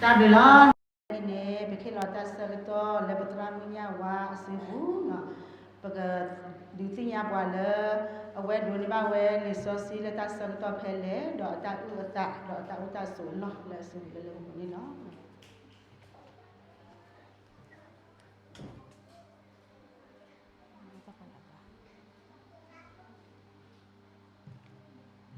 တၢ်ဘျုးလီၤ. အံၤန့ၣ် ပကဟ့ၣ်လီၤတၢ်ဆၢကတီၢ်လၢပသရၣ်မုၣ်ညၣ်ဝါအစုပူၤ, ပကဒုးသ့ၣ်ညါပှၤလၢ အဝဲဒိးန့ၢ်ဘၣ်ဝဲလံာ်စီဆှံလၢတၢ်ဆၢကတီၢ်ဖဲလဲၣ်, ဒီးအတၢ်အုၣ်အသး ဒီးအတၢ်အိၣ်တၢ်ဆိးအလီၢ်လၢအစုပူၤလၢလၢပှဲၤပှဲၤန့ၣ်လီၤ.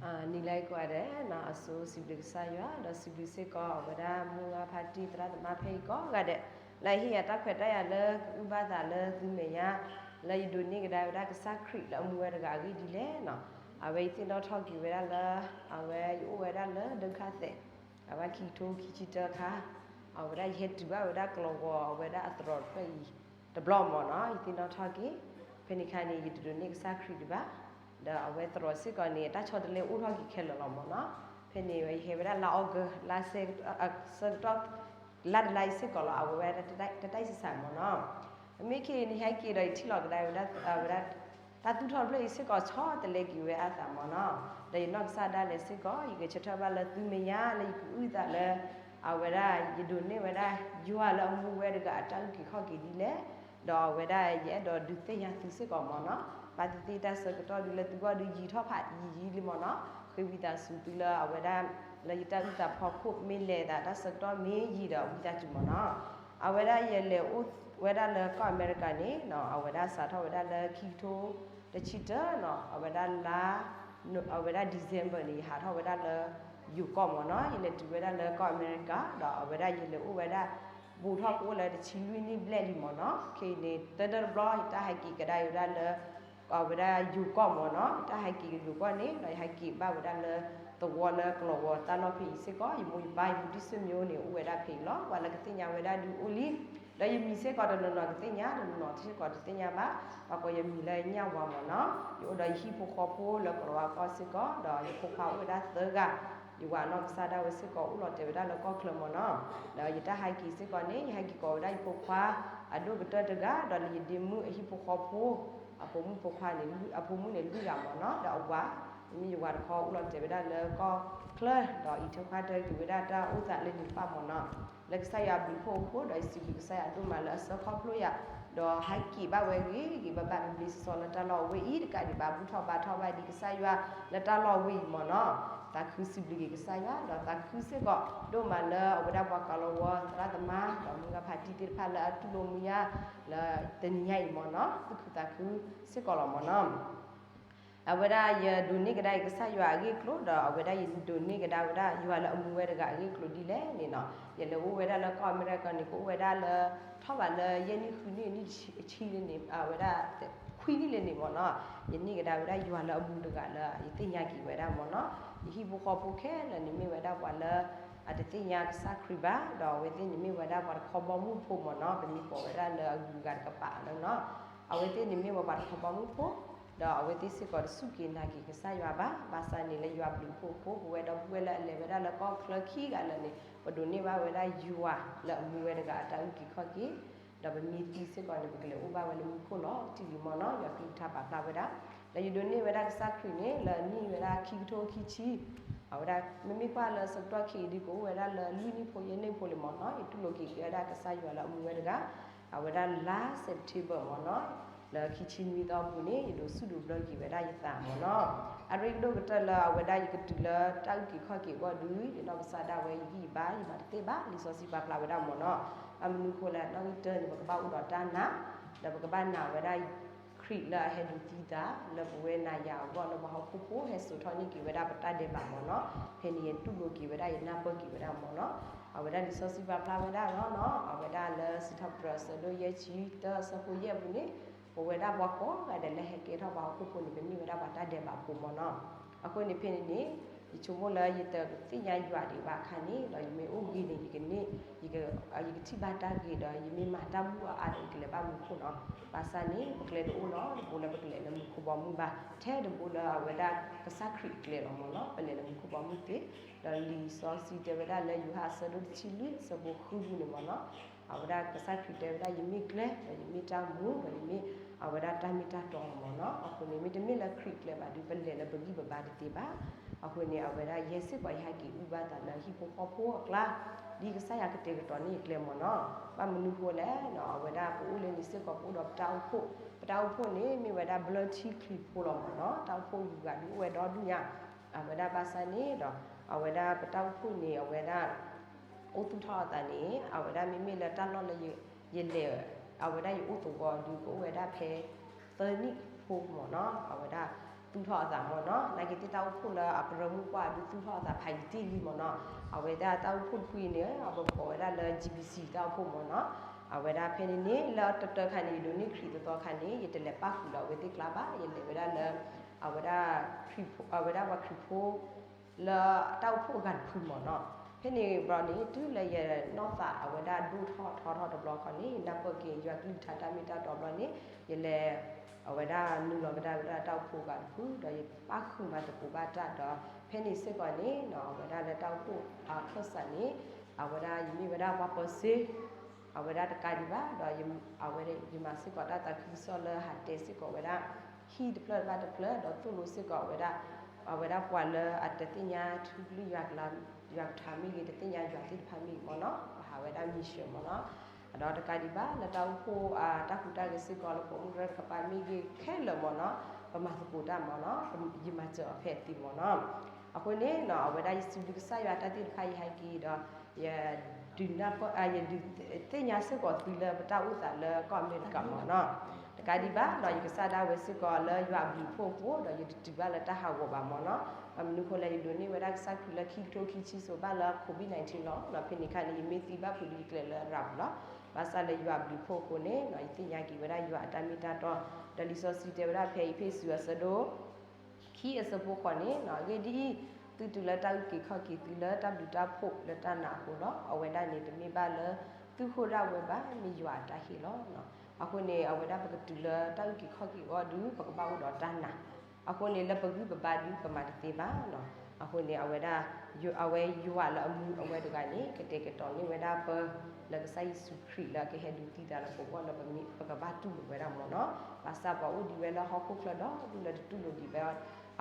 နံၤလၢကိးဂၤဒဲး အစိစံးဘျုးကစၢ်ယွၤ ဒီးစံးဘျုးစ့ၢ်ကီးအဝဲဒၣ်မုၢ်ဂၤဖါတံၢ်သရၣ်သမါဖဲအံၤကိးဂၤဒဲး လၢအဟ့ၣ်ယၤတၢ်ခွဲးတၢ်ယာ်လၢကအုၣ်ဘၣ်သးလၢသုမဲာ်ညါ လၢယဒိးန့ၢ်ကဒါဝဲဒၣ်ကစၢ်ခရံာ်လၢအမူဝဲတဂၤအဂ့ၢ်ဒ်လဲၣ်န့ၣ်. အဝဲယသ့ၣ်နီၣ်ထီၣ်က့ၤဝဲဒၣ်လၢ အဝဲယအိၣ်ဝဲဒၣ်လၢဒုက္ခသည် အဝဲခံကထိခံဆံတၢအခါ အဝဲဒၣ်ယဟဲတုၤဘၣ်ဝဲဒၣ်ကလီၤဂီၤ အဝဲဒၣ်အသရိာ်တဖျၢၣ်အံၤတဘျီမ့ၢ်န့ၣ် ယသ့ၣ်နီၣ်ထီၣ်က့ၤ ဖဲန့ၣ်ခါန့ၣ် ယတဒိးန့ၢ်ကစၢ်ခရံာ်ဒံးဘၣ်, ဒီးအဝဲသရိာ်စ့ၢ်ကီးန့ၣ် တၢ်ဆီတလဲအိၣ်ထီၣ်က့ၤခဲလၢာ်လီၤမ့ၢ်န့ၣ်. ဖဲန့ၣ်ဝဲယဟဲဝဲဒၣ်လါအီကူး လါ ဆၢကတီၢ် လါတလါအံၤစ့ၢ်ကီးလီၤ အဝဲဝဲဒၣ်တၢ်စံးစၢ်မ့ၢ်န့ၣ်. မ့ၢ်ခဲအံၤန့ၣ် ဟဲက့ၤဒီးယထံၣ်လီၤကဒါဝဲဒၣ် အဝဲဒၣ် တၢ်သူၣ်ထီၣ်တဖျၢၣ်အံၤစ့ၢ်ကီး ဆီတလဲက့ၤဝဲအသးမ့ၢ်န့ၣ်. ဒီးယနီၢ်ကစၢ်ဒၣ်လဲာ်စ့ၢ်ကီး ယကဆၢထၢၣ်ဘၣ်လၢသုမဲာ်ညါလၢယကအုၣ်သးလၢ အဝဲဒၣ်ယဒိးန့ၢ်ဝဲဒၣ် ယွၤလၢအမူဝဲတဂၤအတၢ်အုၣ်က့ၤခီၣ်က့ၤဒ်လဲၣ်, ဒီးအဝဲဒၣ်ယအဲၣ်ဒိးဒုးသ့ၣ်ညါသုစ့ၢ်ကီးမ့ၢ်န့ၣ်. ဘၣ်သ့ၣ်သ့ၣ်တၢ်ဆၢကတီၢ်ဒုးလၢသုဂီၢ်ဒုးယံာ်ထီၣ်ဖးယံာ်ယံာ်လံမ့ၢ်န့ၣ်. ဃ့ဝံသးစူၤသုလၢအဝဲဒၣ် လၢယတၢ်အုၣ်သးဖီခိၣ်မ့ၢ်လဲၤသးတၢ်ဆၢကတီၢ်မ့ၢ်ယံာ်ဒီးဝံသးစူၤမ့ၢ်န့ၣ်. အဝဲဒၣ်ယလဲၤအိၣ်ဝဲဒၣ်လၢကီၢ်အမဲရကၤန့ၣ် အဝဲဒၣ်စးထီၣ်ဝဲဒၣ်လၢခံကထိတဆံတၢန့ၣ် အဝဲဒၣ်လါ အဝဲဒၣ် December န့ၣ် ယဟးထီၣ်ဝဲဒၣ်လၢယိၤကီၢ်မ့ၢ်န့ၣ်. ယလဲၤတုၤဝဲဒၣ်လၢကီၢ်အမဲရကၤ ဒီးအဝဲဒၣ်ယလဲၤအိၣ်ဝဲဒၣ် ဘူးထီၣ်ကအိၣ်လၢတဆံလွံၢ်နံၣ်ဘျဲၣ်လံမ့ၢ်န့ၣ်. ခဲအံၤန့ၣ် တၢ်တဘျီ ယတၢ်ဟဲက့ၤကဒါအံၤဝဲဒၣ်လၢ အဝဲဒၣ်ယိၤကီၢ်မ့ၢ်န့ၣ်. ယတၢ်ဟဲက့ၤယိၤကီၢ်န့ၣ် ဒီးယဟဲက့ၤဘၣ်ဝဲဒၣ်လၢ သဝီလၢကလီၤဝီၤတၢ်လီၢ်ဖဲအံၤစ့ၢ်ကီး ယမိၢ်ယပၢ် ယမူတံၢ်စ့ၣ်မိန့ၣ် အိၣ်ဝဲဒၣ်ဖဲအံၤလီၤ. ပှၤလၢကသ့ၣ်ညါဝဲဒၣ်ဒုးအိၣ်လံ ဒီးယမံၤစ့ၢ်ကီးတနီၤနီၤကသ့ၣ်ညါ တနီၤနီၤစ့ၢ်ကီးတသ့ၣ်ညါဘၣ်. ဘၣ်ကီးယမံၤလၢညၣ်ဝါမ့ၢ်န့ၣ်. ယအိၣ်ဒီးယဟံၣ်ဖိဃီဖိလၢကလီၤဝါကီၢ်စ့ၢ်ကီး ဒီးယဖိခွါအိၣ်ဝဲဒၣ်သၢဂၤ, ယဝၤနီၢ်ကစၢ်ဒၣ်ဝဲစ့ၢ်ကီးအိၣ်လီၤတဲာ်ဝဲဒၣ်လၢကီၢ်ချၢမ့ၢ်န့ၣ်. ဒီးယတၢ်ဟဲက့ၤစ့ၢ်ကီးန့ၣ် ယဟဲက့ၤကိးဝဲဒၣ်ယဖိခွါ အဒိၣ်ကတၢၢ်တဂၤ ဒီးလၢယဒ့မုၣ်အဟံၣ်ဖိဃီဖိ အဖိမုၣ်ဖိခွါန့ၣ် အဖိမုၣ်န့ၣ်လွံၢ်ဂၤမ့ၢ်န့ၣ်. ဒီးအဝၤ မ့မ့ၢ်ယဝၤတခီအိၣ်လီၤတဲာ်ဝဲဒၣ်လၢကီၢ်ချၢ ဒီးအံးထွဲကွၢ်ထွဲက့ၤဝဲဒၣ်တၢ်အိၣ်သးလၢန့ၣ်တဖၣ်မ့ၢ်န့ၣ်. လၢကစၢ်ယွၤအဘျုးအဖှိၣ်အဃိ ဒီးယစံးဘျုးကစၢ်ယွၤဒိၣ်မးလၢအဆှၢခီဖျိယၤ ဒီးဟဲက့ၤဘၣ်ဝဲဂ့ၤဂ့ၤဘၣ်ဘၣ် ဘျ့ဘျ့ဆှီဆှီလၢတၢ်လီၢ်အဝဲအံၤတကးဒံးဘၣ် ဘူၣ်ထီၣ်ဘါထီၣ်ဘၣ်ဒံးကစၢ်ယွၤလၢတၢ်လီၢ်အဝဲအံၤမ့ၢ်န့ၣ်. သးခုစံးဘျုးက့ၤကစၢ်ယွၤ ဒီးသးခုစ့ၢ်ကီးဒိၣ်မးလၢအဝဲဒၣ်ပှၤကလီၤဝီၤသရၣ်သမါ ဒီးမုၢ်ဂၤဖါတံၢ်သ့ၣ်တဖၣ်လၢအတူၢ်လိာ်မူဒါ လၢတနံၤညါအံၤမ့ၢ်န့ၣ်. သူၣ်ခုသးခုစ့ၢ်ကီးလီၤမ့ၢ်န့ၣ်. အဝဲဒၣ်ယဒိးန့ၢ်ကဒါအံၤကစၢ်ယွၤအဂ့ၢ်အကျိၤ ဒီးအဝဲဒၣ်ယဒိးန့ၢ်ကဒါဝဲဒၣ်ယွၤလၢအမူဝဲတဂၤအဂ့ၢ်အကျိၤဒ်လဲၣ်န့ၣ်န့ၣ်. ယလဲၤအိၣ်ဝဲဒၣ်လၢကီၢ်အမဲရကၤန့ၣ် ကအိၣ်ဝဲဒၣ်လၢ ထီၣ်ဘးလၢယဲၢ်နံၣ်ဃုနံၣ်နံၣ်ဆံလံန့ၣ် အဝဲဒၣ် ခွံနံၣ်လံန့ၣ်မ့ၢ်န့ၣ်. ယန့ၢ်ကဒါဝဲဒၣ်ယွၤလၢအမူတဂၤလၢယသ့ၣ်ညါက့ၤဝဲဒၣ်မ့ၢ်န့ၣ်. ယဟံၣ်ဖိဃီဖိခဲလၢာ်န့ၣ်မ့ၢ်ဝဲဒၣ်ပှၤလၢ အတသ့ၣ်ညါကစၢ်ခရံာ်ဘၣ် ဒီးအဝဲသ့ၣ်န့ၣ်မ့ၢ်ဝဲဒၣ်ပှၤတခီဘီမုၢ်ဖိမ့ၢ်န့ၣ်. ပမ့ၢ်ကိးဝဲဒၣ်လၢအဂုၤအဂၤတကပၤလၢန့ၣ်. အဝဲသ့ၣ်န့ၣ်မ့ၢ်ဝဲပှၤတခီဘီမုၢ်ဖိ ဒီးအဝဲသ့ၣ်စ့ၢ်ကီးတစူၢ်က့ၤနာ်က့ၤကစၢ်ယွၤဘၣ်. ဘၣ်ဆၣ်န့ၣ်လၢယွၤဘျုးဖှိၣ်အဃိ ပဝဲဒီပုၢ်ဝဲၢ်လၢအလဲၤဝဲဒၣ်လၢကီၢ်ချၢခံဂၤလၢာ်န့ၣ် ပဒိးန့ၢ်ဘၣ်ဝဲဒၣ်ယွၤလၢအမူဝဲတဂၤအတၢ်အုၣ်က့ၤခီၣ်က့ၤ ဒီးပမ့ၢ်သံစ့ၢ်ကီးန့ၣ် ပကလဲၤအိၣ်ဘၣ်ဝဲလၢမူခိၣ်လီၤတံၢ်လံမ့ၢ်န့ၣ်. ယွၤကလုၢ်ကထါပာ်ဖျါဝဲဒၣ် ဒီးယဒိးန့ၢ်ဝဲဒၣ်ကစၢ်ခရံာ်န့ၣ် လၢနံၣ်ဝဲဒၣ်ခံကထိခံဆံ အဝဲဒၣ် မ့မ့ၢ်ကွၢ်လၢဆၢကတီၢ်ခဲအံၤဒ်ကအိၣ်ဝဲဒၣ်လၢလွံၢ်နံၣ်ဖိယဲၢ်နံၣ်ဖိလံမ့ၢ်န့ၣ်. ယတူၢ်လိာ်က့ၤက့ၤဝဲဒၣ်ကစၢ်ယွၤလၢအမူဝဲတဂၤ အဝဲဒၣ်လါ September မ့ၢ်န့ၣ်. လၢခံဆံနွံသီအပူၤန့ၣ် ယဒိးဆူၣ်ဒိးဘျၢက့ၤဝဲဒၣ်ယသးမ့ၢ်န့ၣ်. အရ့ဒိၣ်ကတၢၢ်လၢအဝဲဒၣ်ယကတုၤလၢတၢ်အုၣ်က့ၤခီၣ်က့ၤအဂီၢ်ဒုး ယနီၢ်ကစၢ်ဒၣ်ဝဲယဂံၢ်ယဘါ ယမၤတသ့ဘၣ် လံာ်စီဆှံပာ်ဖျါဝဲဒၣ်မ့ၢ်န့ၣ်. အမနုၤအဃိလဲၣ် နီၣ်ဂံၢ်တၢန့ၣ် ပကဘၣ်အိၣ်ဒီးတၢ်နာ် ဒီးပကဘၣ်နာ်ဝဲဒၣ် ခရံာ်လၢအဟဲဒုးသံသး လၢပဝဲနၤယၤအဂီၢ် လၢပှၤဟီၣ်ခိၣ်ဖိဟဲစိာ်ထီၣ်န့ၢ်က့ၤဝဲဒၣ်ပတၢ်ဒဲးဘးမ့ၢ်န့ၣ်. ဖဲန့ၣ်ယတူၢ်လိာ်က့ၤဝဲဒၣ် ယနၢ်ပၢၢ်က့ၤဝဲဒၣ်မ့ၢ်န့ၣ်. အဝဲဒၣ်လံာ်စီဆှံပာ်ဖျါဝဲဒၣ်လီၤန့ၣ်. အဝဲဒၣ်လၢစံးထီၣ်ပတြၢၤအဆၢဒိၣ်ယဲၢ်ဆံတၢ အဆၢဖိယဲၢ်အပူၤန့ၣ် ပဝဲဒၣ်ပှၤကိးဂၤဒဲးလၢဟဲကဲထီၣ်ပှၤဟီၣ်ခိၣ်ဖိန့ၣ် ပမ့ၢ်ဝဲဒၣ်ပှၤတၢ်ဒဲးဘးဖိမ့ၢ်န့ၣ်. အဃိန့ၣ်ဖဲန့ၣ်န့ၣ် ယဆိကမိၣ်လၢယတသ့ၣ်ညါယွၤဒံးဘၣ်အခါန့ၣ် ဒီးယမ့ၢ်အိၣ်ဂ့ၤန့ၣ် ယကန့ၢ် ယကထံၣ်ဘၣ်တၢ်ဂ့ၤဒီး ယမ့ၢ်မၤတၢ်မူအါအါဒီး ယကလဲၤဘၣ်မူခိၣ်န့ၣ်. ဘၣ်ဆၣ်န့ၣ် ပကျဲတအိၣ်လီၤ တဘိလၢပကလဲၤလၢမူခိၣ်ဘီမုၢ်ဘၣ် ထဲတဘိလၢအဝဲဒၣ်ကစၢ်ခရံာ်အကျဲလီၤမ့ၢ်န့ၣ်. ပလဲၤလၢမူခိၣ်ဘီမုၢ်သ့ ဒီးလံာ်စီဆှံတဲဝဲဒၣ်လၢယိၤဟၣ်အဆၢဒိၣ်တဆံလွံၢ် အဆၢဖိဃုပူၤန့ၣ်မ့ၢ်န့ၣ်. အဝဲဒၣ်ကစၢ်ခရံာ်တဲဝဲဒၣ် ယမ့ၢ်ကျဲ ဒီးယမ့ၢ်တၢ်မူ ဒီးယမ့ၢ်အဝဲဒၣ်တၢ်မ့ၢ်တၢ်တီမ့ၢ်န့ၣ်. အဃိန့ၣ် မ့တမ့ၢ်လၢခရံာ်ကျဲဘၣ်ဒီး ပလဲၤလၢပဂံၢ်ပဘါတသ့ဘၣ်. အဃိန့ၣ် အဝဲဒၣ်ယဲစ့ၢ်ကီးယဟဲက့ၤအုၣ်ဘၣ်သးလၢဟံၣ်ဖိဃီဖိအကျါ, ဒ်ကစၢ်ယွၤကတဲာ်ကတီၤန့ၢ်ယကျဲမ့ၢ်နီၤ, ဘၣ်မနုၤဃိလဲၣ်နီၤ, အဝဲဒၣ်ပအိၣ်လၢန့ၣ်စ့ၢ်ကီး ပအိၣ်ဒီးပတၢ်အိၣ်ဖှိၣ်, ပတၢ်အိၣ်ဖှိၣ်န့ၣ် မ့ၢ်ဝဲဒၣ်ဘျၢထံချံဖိလီၤမ့ၢ်နီၤ, တၢ်အိၣ်ဖှိၣ်ယူၤဂၤဒုးအိၣ်ဝဲဒီဒူၣ်ညါ, အဝဲဒၣ်ဘၣ်ဆၣ်န့ၣ်ဒီး အဝဲဒၣ်ပတၢ်အိၣ်ဖှိၣ်န့ၣ် အဝဲဒၣ် အိၣ်သူၣ်ထီၣ်အသးန့ၣ် အဝဲဒၣ်မ့မ့ၢ်လၢတၢ်လီၢ်လၢယလဲၤ, အဝဲဒၣ်ယအိၣ်သဝီဒုး ကအိၣ်ဝဲဒၣ်ဖဲ သၢနံၣ်ဖိမ့ၢ်နီၤ, အဝဲဒၣ်သူၣ်ထီၣ်အသးမ့ၢ်နီၤ, နာ်က့သ့ၣ်တၢ်အိၣ်ဖှိၣ်လၢအကရၢမိၢ်ပှၢ်ဒုးသူၣ်ထီၣ်အသးဖးယံာ်တ့ၢ်လံမ့ၢ်နီၤ, အဝဲဒၣ်တၢ်အိၣ်ဖှိၣ်တဖုအံၤန့ၣ် အပကိးဝဲဒၣ်လၢ G B C တၢ်အိၣ်ဖှိၣ်မ့ၢ်နီၤ, အဝဲဒၣ်ဖဲန့ၣ်န့ၣ် လၢတတၢခါန့ၣ် ယဒိးန့ၢ်ခရံာ်သီသီခါန့ၣ် ယတလဲၤပၣ်ဃုာ်လၢအဝဲသ့ၣ်ကျါဘၣ်, ယလဲၤဝဲဒၣ်လၢ အဝဲဒၣ် အဝဲဒၣ်ပှၤခရံာ်ဖိ လၢတၢ်အိၣ်ဖှိၣ်အဂၤတဖုမ့ၢ်နီၤ, ဖဲန့ၣ်ဘျီန့ၣ် တုၤလၢယနီၢ်သးအဝဲဒၣ်ဒိၣ်ထီၣ်ထီထီၣ်တဘျီခီန့ၣ် နၢ်ပၢၢ်က့ၤယွၤကလုၢ်ကထါတၢ်မ့ၢ်တၢ်တီဘျီန့ၣ် ယလဲၤ အဝဲဒၣ်နုာ်လီၤကဒါဝဲဒၣ်တၢ်အိၣ်ဖှိၣ်အဂၤတဖု ဒီးယပၣ်ဃုာ်မၤသကိးဘၣ်တၢ်ဒီး ဖဲန့ၣ်စ့ၢ်ကီးန့ၣ် အဝဲဒၣ်လၢတၢ်အိၣ်ဖှိၣ်အခၢၣ်စးန့ၣ် အဝဲဒၣ်ယမ့ၢ်ဝဲဒၣ်ပှၤပၢၤစ့ အဝဲဒၣ်တကးဒံးဘၣ်ဒီး အဝဲဒၣ်ယမၤစ့ၢ်ကီးတၢ်သးခုကစီၣ်လၢဟးတဲစ့ၢ်ကီးဝဲဒၣ် ဟံၣ်တဖျၢၣ်ဘၣ်တဖျၢၣ် ဒီးသိၣ်လိစ့ၢ်ကီးဝဲဒၣ် အဝဲဒၣ်ပှၤလၢအတသ့ၣ်ညါထူကလုၢ်ယွၤကလါ ယွၤကထါမ့ၢ်ဂ့ၤ တသ့ၣ်ညါယွၤသ့ၣ်တဖၣ်မ့ၢ်ဂ့ၤမ့ၢ်နီၤ ပဟးဝဲဒၣ် mission မ့ၢ်နီၤ ဒီးတကးဒံးဘၣ်လၢတၢ်အိၣ်ဖှိၣ်အတၢ်ဟူးတၢ်ဂဲၤစ့ၢ်ကီးလၢပိာ်မုၣ်တကပၤမ့ၢ်ဂ့ၤခဲလၢာ်မ့ၢ်နီၤ ပမၤသကိးတၢ်မ့ၢ်နီၤ ယမၤစၢၤအီၤဖဲအသ့မ့ၢ်နီၤ အဃိန့ၣ်နီၤ အဝဲဒၣ်ယစံးဘျုးကစၢ်ယွၤတၢ်သ့ၣ်တဖၣ်ယဟဲက့ၤဒီး ယဒုးနၢ်ပၢၢ် ယဒုးသ့ၣ်ညါစ့ၢ်ကီးသုလၢပတၢ်အိၣ်သးလၢကီၢ်အမဲရကၤမ့ၢ်နီၤ တကးဒံးဘၣ်ဒီး ယကစၢ်ဒၣ်ဝဲစ့ၢ်ကီးလၢယွၤအဘျုးအဖှိၣ်အဃိ ဒီးယတတုၤဘၣ်လၢတၢ်ဟးဂီၤဘၣ်မ့ၢ်နီၤ ဘၣ်မနုၤအဃိလဲၣ် ယဒိးန့ၢ်ဝဲဒၣ်ကစၢ်ခရံာ်လၢခံကထိခံဆံစိၤဘၣ်လၢ COVID nineteen လီၤ ဖဲန့ၣ်ခါန့ၣ် ယမ့ၢ်သံဘၣ်ဖုးဒီးယကျဲၤလၢရၤပူၤလီၤ ဘၣ်ဆၣ်လၢယွၤအဘျုးအဖှိၣ်အဃိန့ၣ် ယသ့ၣ်ညါက့ၤဝဲဒၣ်ယွၤအတၢ်မ့ၢ်တၢ်တီ ဒီးလံာ်စီဆှံတဲဝဲဒၣ်ဖဲအ့းဖ့းစူးအဆၢဒိၣ် ခံအဆၢဖိဃိးန့ၣ် အဂ့ၢ်ဒ်အံၤ, သုတုၤလၢတၢ်အုၣ်က့ၤခီၣ်က့ၤသုလၢတၢ်ဘျုးတၢ်ဖှိၣ်လၢတၢ်နာ်အဃိလီၤ. အဝဲဒၣ်န့ၣ် တမ့ၢ်ဘၣ်လၢသုဃိဒၣ်ဝဲဘၣ်, မ့ၢ်ယွၤအတၢ်ဟ့ၣ်လီၤ. အဃိန့ၣ် အဝဲဒၣ်ပကတုၤလၢတၢ်အုၣ်က့ၤခီၣ်က့ၤအဂီၢ်ဒုး ပကဘၣ်အိၣ်ဒီးတၢ်နာ်, အဃိန့ၣ် လၢပဂံၢ်ပဘါဒုး ပမၤတသ့ဘၣ်. အဃိန့ၣ် အဝဲဒၣ် အဝဲယွၤလၢအမူအဝဲတဂၤန့ၣ် ကတဲာ်ကတီၤန့ၢ်ဝဲဒၣ်ပ လၢကစၢ်ယ့ၣ်ၡူးခရံာ်လၢကဟဲဒုးသံသးလၢပဂီၢ်လၢပမ့ၢ် ပကဘၣ်တူၢ်လိာ်ဝဲဒၣ်မ့ၢ်နီၤ. ဘၣ်ဆၣ်ပှၤအိၣ်ဒံးဝဲလၢဟီၣ်ခိၣ်ချၢဒီး ဒူၣ်လၢတတူၢ်လိာ်ဒံးဝဲ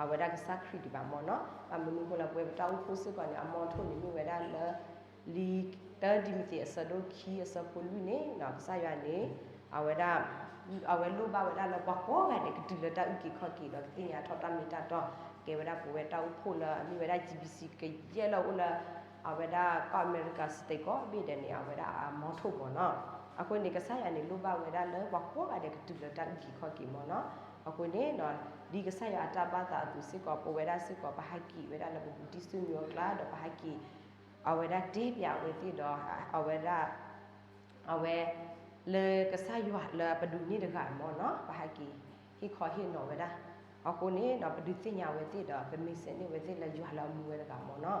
အဝဲဒၣ်ကစၢ်ခရံာ်ဒံးဘၣ်မ့ၢ်နီၤ. ဘၣ်မနုၤအဃိလၢပဝဲပတၢ်အိၣ်ဖှိၣ်စ့ၢ်ကီးန့ၣ် အမီထိၣ်န့ၣ်မ့ၢ်ဝဲဒၣ်လၢ လံာ်တၢတံၤမသ့းအဆၢဒိၣ်ခံအဆၢဖိလွံၢ်န့ၣ် ကစၢ်ယွၤန့ၣ် အဝဲဒၣ် အဝဲလိၣ်ဘၣ်ဝဲဒၣ်လၢပှၤကိးဂၤဒဲးကတုၤလၢတၢ်အုၣ်က့ၤခီၣ်က့ၤဒီးကသ့ၣ်ညါထီၣ်တၢ်မ့ၢ်တၢ်တီ, ကဲဝဲဒၣ်ပဝဲတၢ်အိၣ်ဖှိၣ်လၢအမ့ၢ်ဝဲဒၣ် G B C ကယဲၢ်လၢအအိၣ်လၢ အဝဲဒၣ်ကီၢ်အမဲရကၤ state ကိးဘ့ၣ်ဒဲးန့ၣ် အဝဲဒၣ်အမီထိၣ်မ့ၢ်နီၤ. အဃိန့ၣ် ကစၢ်ယွၤန့ၣ်လိၣ်ဘၣ်ဝဲဒၣ်လၢပှၤကိးဂၤဒဲးကတုၤလၢတၢ်အုၣ်က့ၤခီၣ်က့ၤမ့ၢ်နီၤ. အဃိန့ၣ် ဒ်ကစၢ်ယွၤအတၢ်ဘၣ်သးအသိးစ့ၢ်ကီး ပဝဲဒၣ်စ့ၢ်ကီး ပဟဲက့ၤဝဲဒၣ်လၢပဘူးတံၢ်စူၣ်မံၤအကျါ ဒီးပဟဲက့ၤ အဝဲဒၣ်တဲပၠးအဝဲသ့ၣ်ဒီး အဝဲဒၣ် အဝဲ လၢကစၢ်ယွၤလၢပဒိးန့ၢ်တဂၤမ့ၢ်နီၤ ပဟဲက့ၤ ဟ့ၣ်ခီဟ့ၣ်နီၤဝဲဒၣ်. အဃိန့ၣ် ပဒုးသ့ၣ်ညါဝဲသ့ၣ်ဒီး ပမ့ၢ်စဲးန့ၢ်ဝဲသ့ၣ်လၢယွၤလၢအမူဝဲတဂၤမ့ၢ်နီၤ.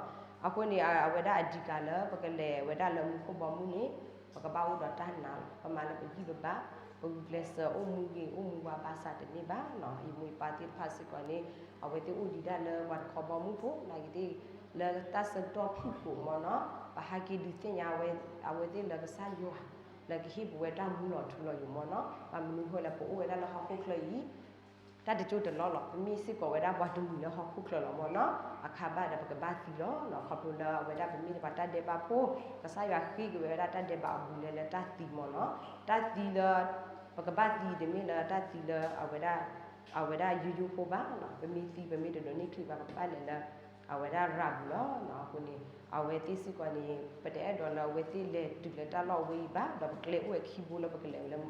အဃိန့ၣ် အဝဲဒၣ်အဒံးကးလၢပကလဲၤဝဲဒၣ်လၢမူခိၣ်ဘီမုၢ်န့ၣ် ပကဘၣ်အိၣ်ဒီးတၢ်နာ်လီၤ. ပမၤလၢပဂံၢ်ပဘါ ပဂုာ်ကျဲးစၢးအိၣ်မူဂ့ၤ အိၣ်မူဝါဘၣ်ဆၣ်တန့ၢ်ဘၣ်နီၤ. ယမိၢ်ယပၢ်သ့ၣ်တဖၣ်စ့ၢ်ကီးန့ၣ် အဝဲသ့ၣ်အိၣ်ဒံးဒၣ်လၢပှၤတခီဘီမုၢ်ဖိ နာ်က့သ့ၣ် လၢတၢ်ဆၢကတီၢ်ဖုၣ်ကိာ်မ့ၢ်နီၤ ပဟဲက့ၤဒုးသ့ၣ်ညါဝဲ အဝဲသ့ၣ်လၢကစၢ်ယွၤ လၢကဟ့ၣ်ပဝဲတၢ်မူလီၤထူလီၤယိာ်မ့ၢ်နီၤ. ဘၣ်မနုၤအဃိလဲၣ် ပအိၣ်ဝဲဒၣ်လၢဟီၣ်ခိၣ်ချၢအံၤ တၢ်တကၠိတလီၢ်လီၤ. ပမ့ၢ်စ့ၢ်ကီးဝဲဒၣ်ပှၤတမှံၤလၢဟီၣ်ခိၣ်ချၢလီၤမ့ၢ်နီၤ. အခါဘၣ်ဒီးပကဘၣ်သံလီၤ. ခီဖျိလၢအဝဲဒၣ်ပမ့ၢ်ပှၤတၢ်ဒဲးဘးဖိ ကစၢ်ယွၤဃ့က့ၤဝဲဒၣ်တၢ်ဒဲးဘးအဘူးလဲလၢတၢ်သံမ့ၢ်နီၤ. တၢ်သံလၢ ပကဘၣ်သံတမ့ၢ်လၢတၢ်သံလၢ အဝဲဒၣ်ယိယိဖိဘၣ်. ပမ့ၢ်သံ ပမ့ၢ်တဒိးန့ၢ်ခရံာ်ဘၣ် ပကဘၣ်လဲၤလၢ အဝဲဒၣ်ရၤပူၤလီၤ. အဃိန့ၣ် အဝဲသ့ၣ်စ့ၢ်ကီးန့ၣ် ပတအဲၣ်ဒိးလၢအဝဲသ့ၣ်လဲၤတုၤလၢတၢ်လီၢ်အဝဲအံၤဘၣ်. ဒီးပကျဲအိၣ်ဝဲခံဘိလၢပကလဲၤဝဲလၢ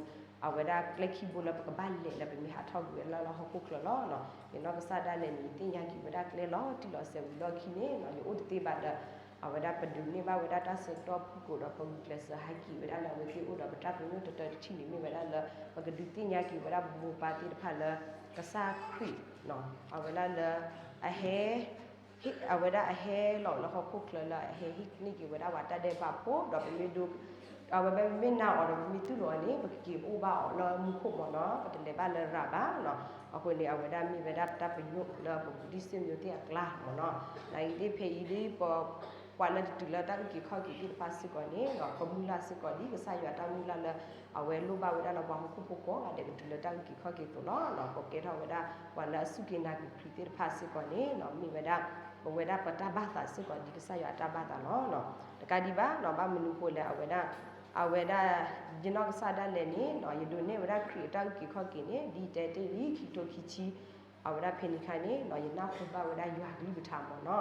အဝဲဒၣ်ကျဲခံဘိလၢပကဘၣ်လဲၤလၢပမ့ၢ်ဟးထီၣ်ကွံာ်ဝဲလၢဟီၣ်ခိၣ်ချၢလီၤ. ယနီၢ်ကစၢ်ဒၣ်လဲာ်န့ၣ် ယသ့ၣ်ညါက့ၤဝဲဒၣ်ကျဲလီၤတံၢ်လီၤဆဲးဝံၤလီၢ်ခံန့ၣ် ယအိၣ်တသ့ဘၣ်ဒီး အဝဲဒၣ်ပဒိးန့ၢ်ဘၣ်ဝဲဒၣ်တၢ်ဆၢကတီၢ်ဖုၣ်ကိာ်ဒီး ပဂုာ်ကျဲးစၢးဟဲက့ၤဝဲဒၣ်လၢအဝဲသ့ၣ်အိၣ်ဒီး ပတၢ်ပညိၣ်တတၢတထံၣ်န့ၣ်မ့ၢ်ဝဲဒၣ်လၢ ပကဒုးသ့ၣ်ညါက့ၤဝဲဒၣ်မိၢ်ပၢ်သ့ၣ်တဖၣ်လၢ ကစၢ်ခရံာ် အဝဲဒၣ်လၢ အဟဲ အဝဲဒၣ်အဟဲလီၤလၢဟီၣ်ခိၣ်ချၢလၢအဟဲဟ့ၣ်န့ၢ်က့ၤဝဲဒၣ်ပှၤတၢ်ဒဲးဘးဖိဒီး ပမ့ၢ်ဒိ အဝဲဘၣ်မ့ၢ်နာ်အီၤဒီး ပမ့ၢ်တူၢ်လိာ်အီၤန့ၣ် ပကက့ၤအိၣ်ဘၣ်အီၤလၢမူခိၣ်မ့ၢ်နီၤ. ပတလဲၤဘၣ်လၢရၤဘၣ်နီၤ. အဃိန့ၣ် အဝဲဒၣ်မ့ၢ်ဝဲဒၣ်ပတၢ်ပညိၣ်လၢပဘူးတံၢ်စ့မၠိသ့ၣ်အကျါမ့ၢ်နီၤ. နာ်ဂ့ၤသ့ၣ်ဖဲအံၤဒ်ပ ပှၤလၢတတုၤလၢတၢ်အုၣ်က့ၤခီၣ်က့ၤသ့ၣ်တဖၣ်စ့ၢ်ကီးန့ၣ် ပမုၢ်လၢ်စ့ၢ်ကီးဒ်ကစၢ်ယွၤတၢ်မုၢ်လၢ်လၢ အဝဲလိၣ်ဘၣ်ဝဲဒၣ်လၢပှၤဟီၣ်ခိၣ်ဖိကိးဂၤဒဲးကတုၤလၢတၢ်အုၣ်က့ၤခီၣ်က့ၤအသိးလီၤ. ကကဲထီၣ်ဝဲဒၣ်ပှၤလၢအစူၢ်က့ၤနာ်က့ၤခရံာ်သ့ၣ်တဖၣ်စ့ၢ်ကီးန့ၣ် မ့ၢ်ဝဲဒၣ် ပဝဲဒၣ်ပတၢ်ဘၣ်သးစ့ၢ်ကီးဒ်ကစၢ်ယွၤအတၢ်ဘၣ်သးလီၤ. တကးဒံးဘၣ်နီၤ ဘၣ်မနုၤဃိလဲၣ် အဝဲဒၣ် အဝဲဒၣ် ယနီၢ်ကစၢ်ဒၣ်လဲာ်န့ၣ်နီၤ ယဒိးန့ၢ်ဝဲဒၣ်ခရံာ်အတၢ်အုၣ်က့ၤခီၣ်က့ၤန့ၣ် ဒ်ယတဲတ့ၢ်လံခံကထိခံဆံ အဝဲဒၣ်ဖဲန့ၣ်အခါန့ၣ်နီၤ ယနၢ်ဟူဘၣ်ဝဲဒၣ်ယွၤကလုၢ်ကထါမ့ၢ်နီၤ.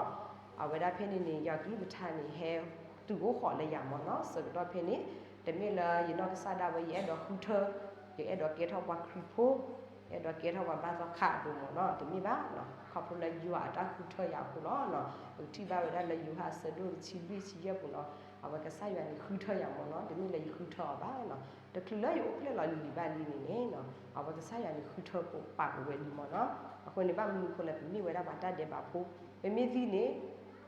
အဝဲဒၣ်ဖဲန့ၣ်န့ၣ် ယွၤကလုၢ်ကထါန့ၣ် ဟဲတုၤအိၣ်ဃီၤလၢယၤမ့ၢ်နီၤ. ဆၢကတီၢ်ဖဲန့ၣ် တမ့ၢ်လၢယနီၢ်ကစၢ်ဒၣ်ဝဲ ယအဲၣ်ဒိးဃုထၢ ယအဲၣ်ဒိးကဲထီၣ်ပှၤခရံာ်ဖိ ယအဲၣ်ဒိးကဲထီၣ်ပှၤဘါသီခါအဒိၣ်မ့ၢ်နီၤ တမ့ၢ်ဘၣ်နီၤ. ခီဖျိလၢယွၤအတၢ်ဃုထၢယၤအဃိလီၤနီၤ. ပကထံၣ်ဘၣ်ဝဲဒၣ်လၢယိၤဟၣ်အဆၢဒိၣ်တဆံလွံၢ်ဆံယဲၢ်ပူၤနီၤ အဝဲကစၢ်ယွၤန့ၣ်ဃုထၢယၤမ့ၢ်နီၤ တမ့ၢ်လၢယဃုထၢအီၤဘၣ်နီၤ. တချုးလၢယအိၣ်ဖျဲၣ်လီၤလံၤလံၤဘၣ်လံန့ၣ်န့ၣ်နီၤ အဝဲကစၢ်ယွၤန့ၣ်ဃုထၢပာ်ကဝဲလံမ့ၢ်နီၤ. အဃိန့ၣ် ဘၣ်မနုၤအဃိလဲၣ် ပမ့ၢ်ဝဲဒၣ်ပှၤတၢ်ဒဲးဘးဖိ ပမ့ၢ်သံန့ၣ်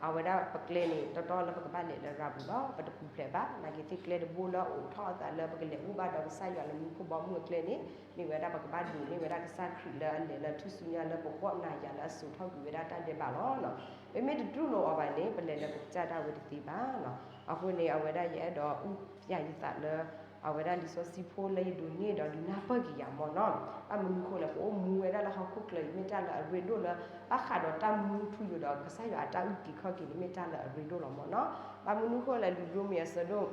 အဝဲဒၣ်ပကျဲန့ၣ် တီတီလၢပကဘၣ်လဲၤလၢရၤပူၤလီၤ ပတပူၤဖျဲးဘၣ်. နာ်က့သ့ၣ်ကျဲတဘိလၢအအိၣ်ထီၣ်အသးလၢပကလဲၤအိၣ်ဘၣ်ဒီးကစၢ်ယွၤလၢမူခိၣ်ဘီမုၢ်အကျဲန့ၣ် မ့ၢ်ဝဲဒၣ်ပကဘၣ်ဒိးန့ၢ်ဝဲဒၣ်ကစၢ်ခရံာ်လၢအလဲၤလၢထူၣ်စုညါလၢပဂီၢ်နၤယၤလၢအစိာ်ထီၣ်ကွံာ်ဝဲဒၣ်တၢ်ဒဲးဘးလီၤ. ပမ့ၢ်တတူၢ်လိာ်အီၤဘၣ်န့ၣ် ပလဲၤလၢပကစၢ်ဒၣ်ဝဲတသ့ဘၣ်နီၤ. အဃိန့ၣ် အဝဲဒၣ်ယအဲၣ်ဒိးအုၣ်ယၤယသးလၢ အဝဲဒၣ်လံာ်စီဆှံဖိလၢယဒိးန့ၢ်ဒီးဒုးနၢ်ပၢၢ်က့ၤယၤမ့ၢ်နီၤ. ဘၣ်မနုၤဃိလဲၣ် ပအိၣ်မူဝဲဒၣ်လၢဟီၣ်ခိၣ်ချၢအံၤ မ့ၢ်တၢ်လၢအရ့ဒိၣ်လၢ ဘၣ်ဃးဒီးတၢ်မူထူယိာ်ဒီးကစၢ်ယွၤအတၢ်အုၣ်က့ၤခီၣ်က့ၤန့ၣ် မ့ၢ်တၢ်လၢအရ့ဒိၣ်လီၤမ့ၢ်နီၤ. ဘၣ်မနုၤဃိလဲၣ် လံာ်ရိမ့ၤအဆၢဒိၣ်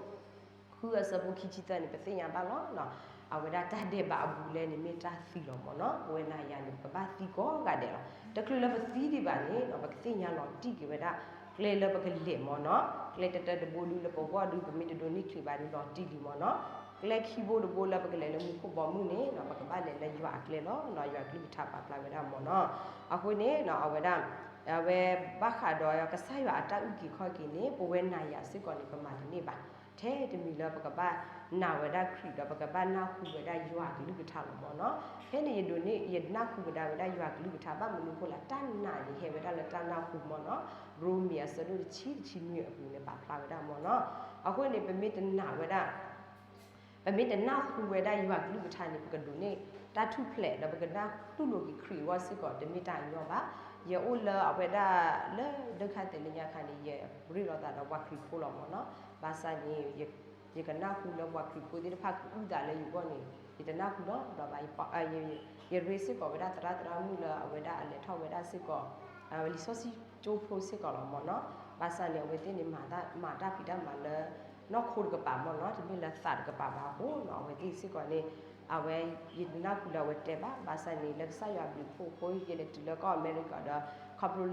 ဃုအဆၢဖိခံဆံသၢန့ၣ် ပသ့ၣ်ညါဘၣ်လီၤနီၤ. အဝဲဒၣ်တၢ်ဒဲးဘးအဘူးအလဲန့ၣ် မ့ၢ်တၢ်သံလီၤမ့ၢ်နီၤ. ပဝဲနၤယၤန့ၣ် ပကဘၣ်သံကိးဂၤဒဲးလီၤ. တချုးလၢပသံဒံးဘၣ်န့ၣ်နီၤ ပကသ့ၣ်ညါလီၤတံၢ်က့ၤဝဲဒၣ် ကျဲလၢပကလဲၤမ့ၢ်နီၤ. ကျဲတတၢတဘိဒုလၢပဂီၢ်ဒု ပမ့ၢ်တဒိးန့ၢ်ခရံာ်ဘၣ်ဒုလီၤတံၢ်လံမ့ၢ်နီၤ. ကျဲခံဘိတဘိလၢပကလဲၤလၢမူခိၣ်ဘီမုၢ်န့ၣ်နီၤ ပကဘၣ်လဲၤလၢယွၤအကျဲလီၤနီၤ. ယွၤကလုၢ်ကထါပာ်ဖျါဝဲဒၣ်မ့ၢ်နီၤ. အဃိန့ၣ်နီၤ အဝဲဒၣ် အဝဲဘၣ်ဃးဒီးကစၢ်ယွၤအတၢ်အုၣ်က့ၤခီၣ်က့ၤန့ၣ် ပဝဲနၤယၤစ့ၢ်ကီးန့ၣ် ပမၤတန့ၢ်ဘၣ်. ထဲတမံၤလၢပကဘၣ်နာ်ဝဲဒၣ်ခရံာ်ဒီး ပကဘၣ်နၢ်ဟူဝဲဒၣ်ယွၤကလုၢ်ကထါလီၤမ့ၢ်နီၤ. ဖဲန့ၣ်ယဒိးန့ၢ် ယနၢ်ဟူဝဲဒၣ် ဝဲဒၣ်ယွၤကလုၢ်ကထါ ဘၣ်မနုၤအဃိလဲၣ် တၢ်နာ်န့ၣ် ဟဲဝဲဒၣ်လၢတၢ်နၢ်ဟူမ့ၢ်နီၤ. ရိမ့ၤအဆၢဒိၣ်တဆံတဆံနွံအပူၤန့ၣ် ပာ်ဖျါဝဲဒၣ်မ့ၢ်နီၤ. အဃိန့ၣ် ပမ့ၢ်တနာ်ဝဲဒၣ် ပမ့ၢ်တနၢ်ဟူဝဲဒၣ်ယွၤကလုၢ်ကထါန့ၣ် ပကဒိးန့ၢ်တၢ်ထူၣ်ဖျဲး ဒီးပကနၢ်တူၢ်လိာ်က့ၤခရံာ်အဂီၢ်စ့ၢ်ကီး တမ့ၢ်တၢ်အညီဘၣ်. ယအိၣ်လၢအဝဲဒၣ်လၢဒၢခါသဲးလၢညါခါန့ၣ် ယရ့လိာ်သးဒီးပှၤခရံာ်ဖိလီၤမ့ၢ်နီၤ. ဘၣ်ဆၣ်န့ၣ် ယကနၢ်ဟူလၢပှၤခရံာ်ဖိသ့ၣ်တဖၣ်ကအုၣ်သးလၢယဂီၢ်န့ၣ် ယတနၢ်ဟူနီတဘျီဘၣ်. ယရ့စ့ၢ်ကီးဝဲဒၣ်သရၣ်သရၣ်မုၣ်လၢအဝဲဒၣ်အလဲၤထီၣ်ဝဲဒၣ်စ့ၢ်ကီး လံာ်စီဆှံကၠိဖိစ့ၢ်ကီးလီၤမ့ၢ်နီၤ. ဘၣ်ဆၣ်န့ၣ် အဝဲသ့ၣ်န့ၣ် မၤတၢ်ဖံးတၢ်မၤလၢ နီၢ်ခိတကပၤမ့ၢ်နီၤ, တမ့ၢ်လၢသးတကပၤဘၣ်အဃိနီၤ, အဝဲသ့ၣ်စ့ၢ်ကီးန့ၣ် အဝဲ ယတနၢ်ဟူလၢအဝဲတဲဘၣ်. ဘၣ်ဆၣ်န့ၣ် လၢကစၢ်ယွၤဘျုးဖှိၣ်အဃိ ယလဲၤတုၤလၢကီၢ်အမဲရကၤဒီး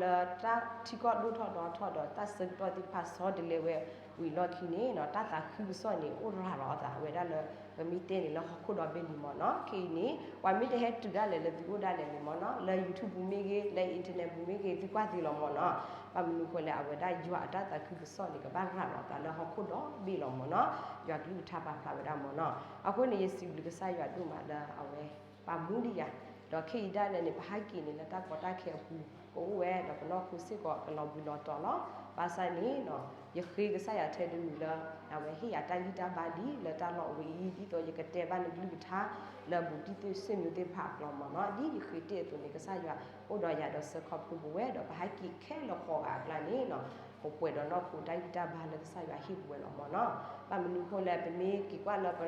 ခီဖျိလၢတၢ်ထံကီၢ်ဒိၣ်ထီၣ်ဒီထီၣ်ဒီး တၢ်ဆၢကတီၢ်သ့ၣ်တဖၣ်ဆီတလဲဝဲဝံၤအလီၢ်ခံန့ၣ်နီၤ, တၢ်သးခုကစီၣ်န့ၣ် အိၣ်ရၤလီၤအသးဝဲဒၣ်လၢ ပမ့ၢ်တဲန့ၣ်လၢဟီၣ်ခိၣ်ဒီဘ့ၣ်လံမ့ၢ်နီၤ. ခဲအံၤန့ၣ် ပှၤမ့ၢ်တဟဲတုၤဒၣ်လဲာ်လၢသုအိၣ်ဒၣ်လဲာ်န့ၣ်မ့ၢ်နီၤ, လၢ YouTube ပူၤမ့ၢ်ဂ့ၤ, လၢ internet ပူၤမ့ၢ်ဂ့ၤ, သုကွၢ်သ့လီၤမ့ၢ်နီၤ. ဘၣ်မနုၤအဃိလဲၣ်, အဝဲဒၣ်ယွၤအတၢ်သးခုကစီၣ်န့ၣ် ကဘၣ်ရၤလီၤအသးလၢဟီၣ်ခိၣ်ဒီဘ့ၣ်လီၤမ့ၢ်နီၤ. ယွၤကလုၢ်ကထါပာ်ဖျါဝဲဒၣ်မ့ၢ်နီၤ. အဃိန့ၣ် ယစံးဘျုးကစၢ်ယွၤဒိၣ်မးလၢအဝဲ ပာ်မူဒံးယၤ, ဒီးခဲအံၤဒၣ်လဲာ်န့ၣ် ပဟဲက့ၤန့ၣ်လၢတၢ်ကီတၢ်ခဲအပူၤ ကအိၣ်ဝဲဒီးပနီၢ်ခိစ့ၢ်ကီး ကလီၤဘှံးလီၤတီၤလီၤ. ဘၣ်ဆၣ်န့ၣ် ယဃ့ကစၢ်ယွၤထဲတမံၤလၢ အဝဲဟ့ၣ်ယၤတၢ်ဂံၢ်တၢ်ဘါဒ်လၢတၢ်လီၢ်အဝဲအံၤ ဒ်သိးယကတဲဘၣ်နကလုၢ်ကထါ လၢဘူးတံၢ်သ့ၣ်ဆွေမျိုးသ့ၣ်တဖၣ်အကျါမ့ၢ်နီၤ. ဒ်ယဃ့တ့ၢ်အသိးန့ၣ် ကစၢ်ယွၤအိၣ်ဒီးယၤဒီးစၢဃီဖျိပဝဲ ဒီးပဟဲက့ၤခဲလၢာ်ဃီဂၤအကျါန့ၣ် ပပှဲၤဒီးနီၢ်ခိတၢ်ဂံၢ်တၢ်ဘါလၢကစၢ်ယွၤဟ့ၣ်ပဝဲလီၤမ့ၢ်နီၤ. ဘၣ်မနုၤအဃိလဲၣ်, ပမ့ၢ်က့ၤကွၢ်လၢပ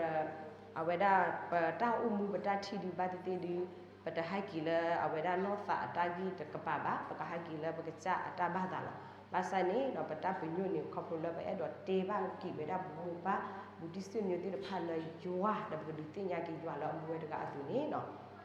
အဝဲဒၣ် ပတၢ်အိၣ်မူပတၢ်ထံၣ်ဒုးဘၣ်သ့ၣ်သ့ၣ်ဒုး ပတဟဲက့ၤလၢအဝဲဒၣ်နီၢ်သးအတၢ်ဂံၢ်တကပၤဘၣ်, ပကဟဲက့ၤလၢပကစၢ်အတၢ်ဘၣ်သးလီၤ. ဘၣ်ဆၣ်န့ၣ် ပတၢ်ပညိၣ်န့ၣ် ခီဖျိလၢပအဲၣ်ဒိးတဲဘၣ်က့ၤဝဲဒၣ်ပမိၢ်ပၢ် ဘူးတံၢ်ဆွေမျိုးသ့ၣ်တဖၣ်လၢယွၤ ဒီးပကဒုးသ့ၣ်ညါက့ၤယွၤလၢအမူဝဲတဂၤအသိးန့ၣ်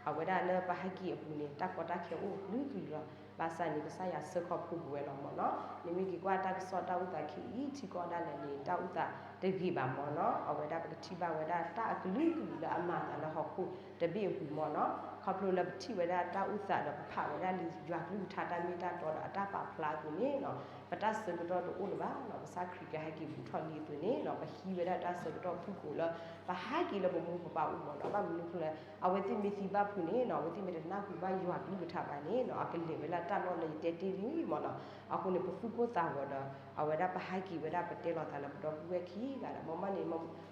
အဝဲဒၣ်လၢပဟဲက့ၤအပူၤန့ၣ် တၢ်ကီတၢ်ခဲအိၣ်ကလုာ်ကလုာ်လီၤ. ဘၣ်ဆၣ်န့ၣ် ကစၢ်ယွၤစၢဃီဖျိပဝဲလီၤမ့ၢ်နီၤ. နမ့ၢ်က့ၤကွၢ်တၢ်ကစီၣ်တၢ်အိၣ်သးခဲအံၤထံကီၢ်ဒၣ်လဲာ်န့ၣ် တၢ်အိၣ်သးတဂ့ၤဘၣ်မ့ၢ်နီၤ. အဝဲဒၣ်ပကထံၣ်ဘၣ်ဝဲဒၣ်တၢ်အကလုာ်ကလုာ်လၢအမၤအသးလၢဟီၣ်ခိၣ်တဘ့ၣ်အပူၤမ့ၢ်နီၤ. ခီဖျိလၢပထံၣ်ဝဲဒၣ်တၢ်အိၣ်သးဒီးပဖးဝဲဒၣ်လံာ်ယွၤကလုၢ်ကထါတၢ်မ့ၢ်တၢ်တီဒီးအတၢ်ပာ်ဖျါအသိးန့ၣ် ပတၢ်ဆၢကတီၢ်တအိၣ်လၢၤဘၣ်နီၤ. ကစၢ်ခရံာ်ကဟဲက့ၤဘူးထီၣ်လံအသိးန့ၣ် ပဟံးဝဲဒၣ်တၢ်ဆၢကတီၢ်ဖုၣ်ကိာ်လၢ ပဟဲက့ၤလၢပမိၢ်ပပၢ်အိၣ်မ့ၢ်နီၤ. ဘၣ်မနုၤအဃိလဲၣ်, အဝဲသ့ၣ်မ့ၢ်သံဘၣ်ဖုးန့ၣ်နီၤ, အဝဲသ့ၣ်မ့ၢ်တနၢ်ဟူဘၣ်ယွၤကလုၢ်ကထါဘၣ်န့ၣ်နီၤ, အကလဲၤဝဲလၢတၢ်လီၢ်လၢယတဲတ့ၢ်လံမ့ၢ်နီၤ. အဃိန့ၣ် ပသူၣ်ကိၢ်သးဂီၤဒီး အဝဲဒၣ်ပဟဲက့ၤဝဲဒၣ် ပတဲလိာ်သးလၢပဒီပုၢ်ဝဲၢ်ခံဂၤဒီး မ့ၢ်မ့ၢ်န့ၣ်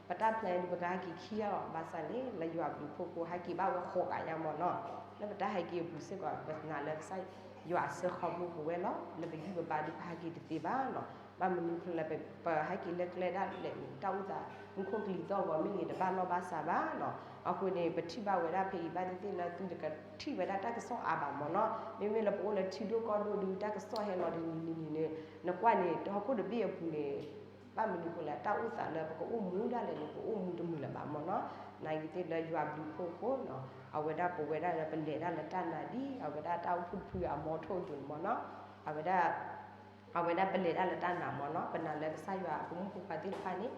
ပတၢ် plan ဒုး ပကဟဲက့ၤခံဂၤလီၤ. ဘၣ်ဆၣ်န့ၣ် လၢယွၤဘျုးဖှိၣ်အဃိ ဟဲက့ၤဘၣ်ဝဲဃိးဂၤညါမ့ၢ်နီၤ. လၢပတၢ်ဟဲက့ၤအပူၤစ့ၢ်ကီး ပနာ်လၢကစၢ်ယွၤအစၢဃီဖှိၣ်ပဝဲလီၤ. လၢပဂံၢ်ပဘါဒုး ပဟဲက့ၤတသ့ဘၣ်နီၤ. ဘၣ်မနုၤဃိလဲၣ် ပဟဲက့ၤလၢကျဲဒၣ်လဲာ်န့ၣ် တၢ်အိၣ်သးမူခိၣ်ကလံၤသီၣ်ဂီၤမ့ၢ်ဂ့ၤ တဘၣ်လီၢ်ဘၣ်စးဘၣ်နီၤ. အဃိန့ၣ် ပထံၣ်ဘၣ်ဝဲဒၣ်ဖဲအံၤ ဘၣ်သ့ၣ်သ့ၣ်လၢသုတကထံၣ်ဝဲဒၣ်တၢ်ကစီၣ်အါဘၣ်မ့ၢ်နီၤ. မ့မ့ၢ်လၢပအိၣ်လၢထံဒိၣ်ကီၢ်ဒိၣ်ဒီး တၢ်ကစီၣ်ဟဲလီၤတနံၤနံၤနံၤန့ၣ် နကွၢ်န့ၣ် ဟီၣ်ခိၣ်တဘ့ၣ်အပူၤန့ၣ် ဘၣ်မနုၤဃိလဲၣ် တၢ်အိၣ်သးလၢပကအိၣ်မူဒၣ်လဲာ်န့ၣ် ပအိၣ်မူတမုာ်လၢၤဘၣ်မ့ၢ်နီၤ. နာ်ဂ့ၤသ့ၣ်လၢယွၤဘျုးဖှိၣ်အဃိနီၤ အဝဲဒၣ်ပဝဲဒၣ်လၢပလဲၤဒၣ်လၢတၢ်နာ်ဒ် အဝဲဒၣ်တၢ်အိၣ်ဖှိၣ်တဖုအမီထိၣ်အသိးန့ၣ်မ့ၢ်နီၤ. အဝဲဒၣ် အဝဲဒၣ်ပလဲၤဒၣ်လၢတၢ်နာ်မ့ၢ်နီၤ ပနာ်လၢကစၢ်ယွၤ ပမူခိၣ်ပှၤသ့ၣ်တဖၣ်န့ၣ်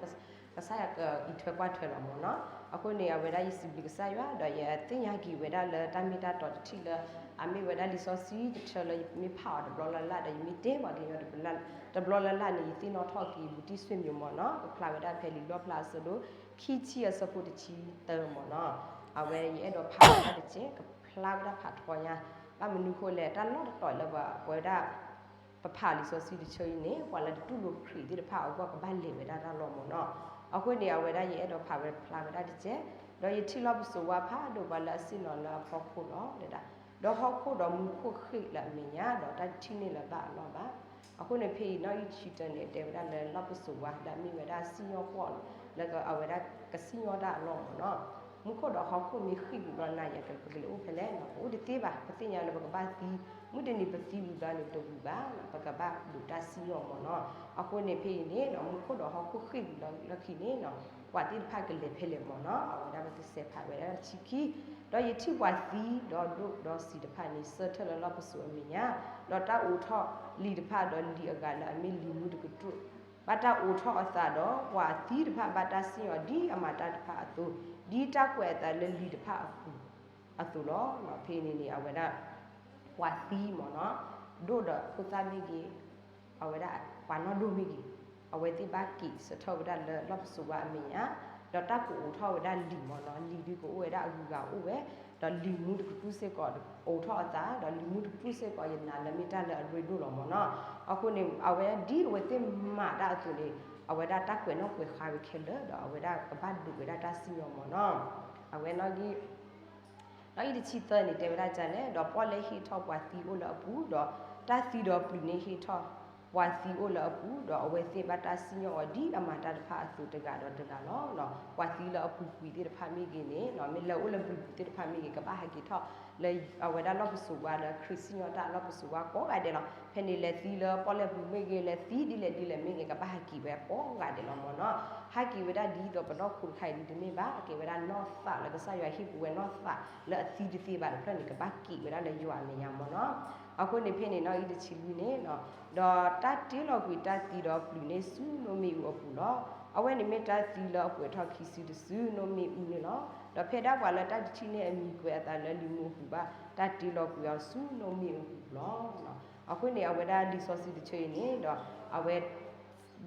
ကစၢ်ယွၤကအံးထွဲကွၢ်ထွဲလီၤမ့ၢ်နီၤ. အဃိန့ၣ် အဝဲဒၣ်ယစံးဘျုးကစၢ်ယွၤ ဒီးယသ့ၣ်ညါက့ၤဝဲဒၣ်လၢတၢ်မ့ၢ်တၢ်တီတထံၣ်လၢ အမ့ၢ်ဝဲဒၣ်လံာ်စီဆှံတဆၢလၢယမ့ၢ်ဖးအီၤတဘျီလၢ်လၢ် ဒီးယမ့ၢ်တဲပှၤကညီတဘျီလၢ်လၢ်န့ၣ် ယသ့ၣ်နီၣ်ထီၣ်က့ၤဘူးတံၢ်ဆွေမျိုးမ့ၢ်နီၤ. ကဖျါဝဲဒၣ်ဖဲလံာ်လီၣ်ဖျါအဆၢဒိၣ် ခံဆံအဆၢဖိတဆံသၢမ့ၢ်နီၤ. အဝဲယအဲၣ်ဒိးဖးဝဲဒၣ်တက့ၢ် ကဖျါဝဲဒၣ်ဖးထီညါ ဘၣ်မနုၤဃိလဲၣ် တၢ်လီၢ်တတီၤလၢပဝဲဒၣ် ပဖးလံာ်စီဆှံတဆၢအံၤန့ၣ် ပှၤလၢတတူၢ်လိာ်ခရံာ်သ့ၣ်တဖၣ်အဂီၢ်ကဘၣ်လဲၤဝဲဒၣ်တၢ်လီၢ်မ့ၢ်နီၤ. အဃိန့ၣ် အဝဲဒၣ်ယအဲၣ်ဒိးဖးဝဲဖျါဝဲဒၣ်တက့ၢ် ဒီးယထံၣ်လီၢ်ပစိာ်ဝါဖးဒိၣ်ပှၤလၢအဆ့ၣ်နီၤလၢအဖီခိၣ်လီၤ. ဒီးဟီၣ်ခိၣ်ဒီးမူခိၣ်ဃ့ၢ်လၢအမဲာ်ညါ ဒီးတၢ်တထံၣ်န့ၢ်လၢၤဘၣ်အလီၢ်ဘၣ်. အဃိန့ၣ်ဖဲအံၤနီၣ်ဂံၢ်တဆံတၢန့ၣ် တဲဝဲဒၣ်လၢလီၢ်ပစိာ်ဝါလၢအမ့ၢ်ဝဲဒၣ်စံၣ်ညီၣ်ကွီၢ်လီၤ လၢအဝဲဒၣ်ကစံၣ်ညီၣ်တၢ်အလီၢ်မ့ၢ်နီၤ. မူခိၣ်ဒီးဟီၣ်ခိၣ်မ့ၢ်ဃ့ၢ်ဝံၤဘျီ နၤယၤကလဲၤအိၣ်ဖဲလဲၣ် ပအိၣ်တသ့ဘၣ် ပသ့ၣ်ညါလၢပကဘၣ်သံ မုၢ်တနံၤပသံဝံၤဘျီန့ၣ် ပတဂုၤဘၣ် ပကဘၣ်ဒိးတၢ်စံၣ်ညီၣ်မ့ၢ်နီၤ. အဃိန့ၣ်ဖဲအံၤန့ၣ် မူခိၣ်ဒီးဟီၣ်ခိၣ်ဃ့ၢ်ဝံၤလီၢ်ခံန့ၣ် ပှၤသ့ၣ်တဖၣ်ကလဲၤဖဲလဲၣ်မ့ၢ်နီၤ အဝဲဒၣ်ပကစဲးဖးဝဲဒၣ်တဆံခံ ဒီးယထံၣ်ပှၤသံဒီးဒိၣ်ဒီးဆံးတဖၣ်န့ၣ် ဆၢထၢၣ်လၢလီၢ်ပစိာ်အမဲာ်ညါ, ဒီးတၢ်အိးထီၣ်လံာ်တဖၣ်ဒီးလံာ်အဂၤလၢအမ့ၢ်လံာ်မူတကတြူၢ် ဘၣ်တၢ်အိးထီၣ်အသးဒီး ပှၤသံတဖၣ်ဘၣ်တၢ်စံၣ်ညီၣ်ဒ်အမၤတၢ်တဖၣ်အသိး, ဒ်တၢ်ကွဲးအသးလၢလံာ်တဖၣ်အပူၤအသိးလီၤ. ဖဲန့ၣ်န့ၣ် အဝဲဒၣ် ပှၤသံမ့ၢ်နီၤ, ဒိၣ်ဒီးဖိသၣ်မ့ၢ်ဂ့ၤ, အဝဲဒၣ်ပှၤနီၢ်ဒိၣ်မ့ၢ်ဂ့ၤ, အဝဲသ့ၣ်ဘၣ်က့ၤဆၢထၢၣ်ဝဲဒၣ်လၢလီၢ်ပစိာ်ဝါအမဲာ်ညါ, ဒီးတၢ်ကအိးထီၣ်ဝဲဒၣ်လံာ်မ့ၢ်နီၤ, လံာ်ဒုးကအိၣ်ဝဲဒၣ်အဂုၤအဂၤအိၣ်ဝဲ, ဒီးလံာ်မူတကတြူၢ်စ့ၢ်ကီး အိးထီၣ်အသး, ဒီးလံာ်မူတကတြူၢ်စ့ၢ်ကီး ယနာ်လၢမ့ၢ်တၢ်လၢအရ့ဒိၣ်လီၤမ့ၢ်နီၤ. အဃိန့ၣ် အဝဲဒ်အဝဲသ့ၣ်မၤတၢ်အသိးန့ၣ် အဝဲဒၣ်တၢ်ကွဲးနီၣ်ကွဲးဃါဝဲခဲလၢာ် ဒီးအဝဲဒၣ်ကဘၣ်ဒိးဝဲဒၣ်တၢ်စံၣ်ညီၣ်မ့ၢ်နီၤ. အဝဲနီၣ်ဂံၢ် နီၣ်ဂံၢ်တဆံသၢန့ၣ် တဲဝဲဒၣ်ဒ်လဲၣ်, ဒီးပီၣ်လဲၣ်ဟ့ၣ်ထီၣ်ပှၤသံအိၣ်လၢအပူၤ, ဒီးတၢ်သံဒီးပျုၤန့ၣ်ဟ့ၣ်ထီၣ်ပှၤသံအိၣ်လၢအပူၤ, ဒီးအဝဲသ့ၣ်ဘၣ်တၢ်စံၣ်ညီၣ်အီၤဒ်အမၤတၢ်တဖၣ်အသိးတဂၤဒီးတဂၤလီၤ. ပှၤသံလၢအပူၤကွံာ်သ့ၣ်တဖၣ်မ့ၢ်ဂ့ၤန့ၣ်, မ့ၢ်လၢအအိၣ်လၢပျုၤပူၤသ့ၣ်တဖၣ်မ့ၢ်ဂ့ၤ ကဘၣ်ဟဲက့ၤထီၣ်လၢ အဝဲဒၣ်လီၢ်ပစိာ်ဝါလၢခရံာ်စံၣ်ညီၣ်တၢ်လီၢ်ပစိာ်ဝါကိးဂၤဒဲးလီၤ. ဖဲန့ၣ်လဲၤသံလၢပီၣ်လဲၣ်ပူၤမ့ၢ်ဂ့ၤ, လဲၤသံဒ်လဲၣ်ဒ်လဲၣ်မ့ၢ်ဂ့ၤ ကဘၣ်ဟဲက့ၤဝဲကိးဂၤဒဲးလီၤမ့ၢ်နီၤ. ဟဲက့ၤဝဲဒၣ်ဒ်သိးပနီၢ်ခိတခါအံၤဒ်တမ့ၢ်ဘၣ်, ကဲဝဲဒၣ်နီၢ်သးလၢကစၢ်ယွၤဟ့ၣ်ပဝဲနီၢ်သးလၢအသံတသ့ဘၣ်တဖျၢၣ်န့ၣ် ကဘၣ်က့ၤဝဲဒၣ်လၢယွၤအမဲာ်ညါမ့ၢ်နီၤ. အဃိန့ၣ်ဖဲန့ၣ်နီၣ်ဂံၢ်တဆံလွံၢ်န့ၣ်, ဒီးတၢ်တ့လီၤကွံာ်တၢ်သံဒီးပျုၤန့ၣ်ဆူနိၣ်မ့ၣ်အူအပူၤလီၤ. အဝဲန့ၣ်မ့ၢ်တၢ်သံလၢအပှဲၤထီၣ်ခံစုတစုနိၣ်မ့ၣ်အူန့ၣ်လီၤ. ဒီးဖဲဒၣ်ပှၤလၢတၢ်တထံၣ်န့ၢ်အမံၤကွဲးအသးလၢလံာ်မူအပူၤဘၣ် တၢ်တ့လီၤကွံာ်အီၤဆူနိၣ်မ့ၣ်အူအပူၤလီၤ. အဃိန့ၣ် အဝဲဒၣ်လံာ်စီဆှံတဆၢအံၤန့ၣ်ဒီး အဝဲ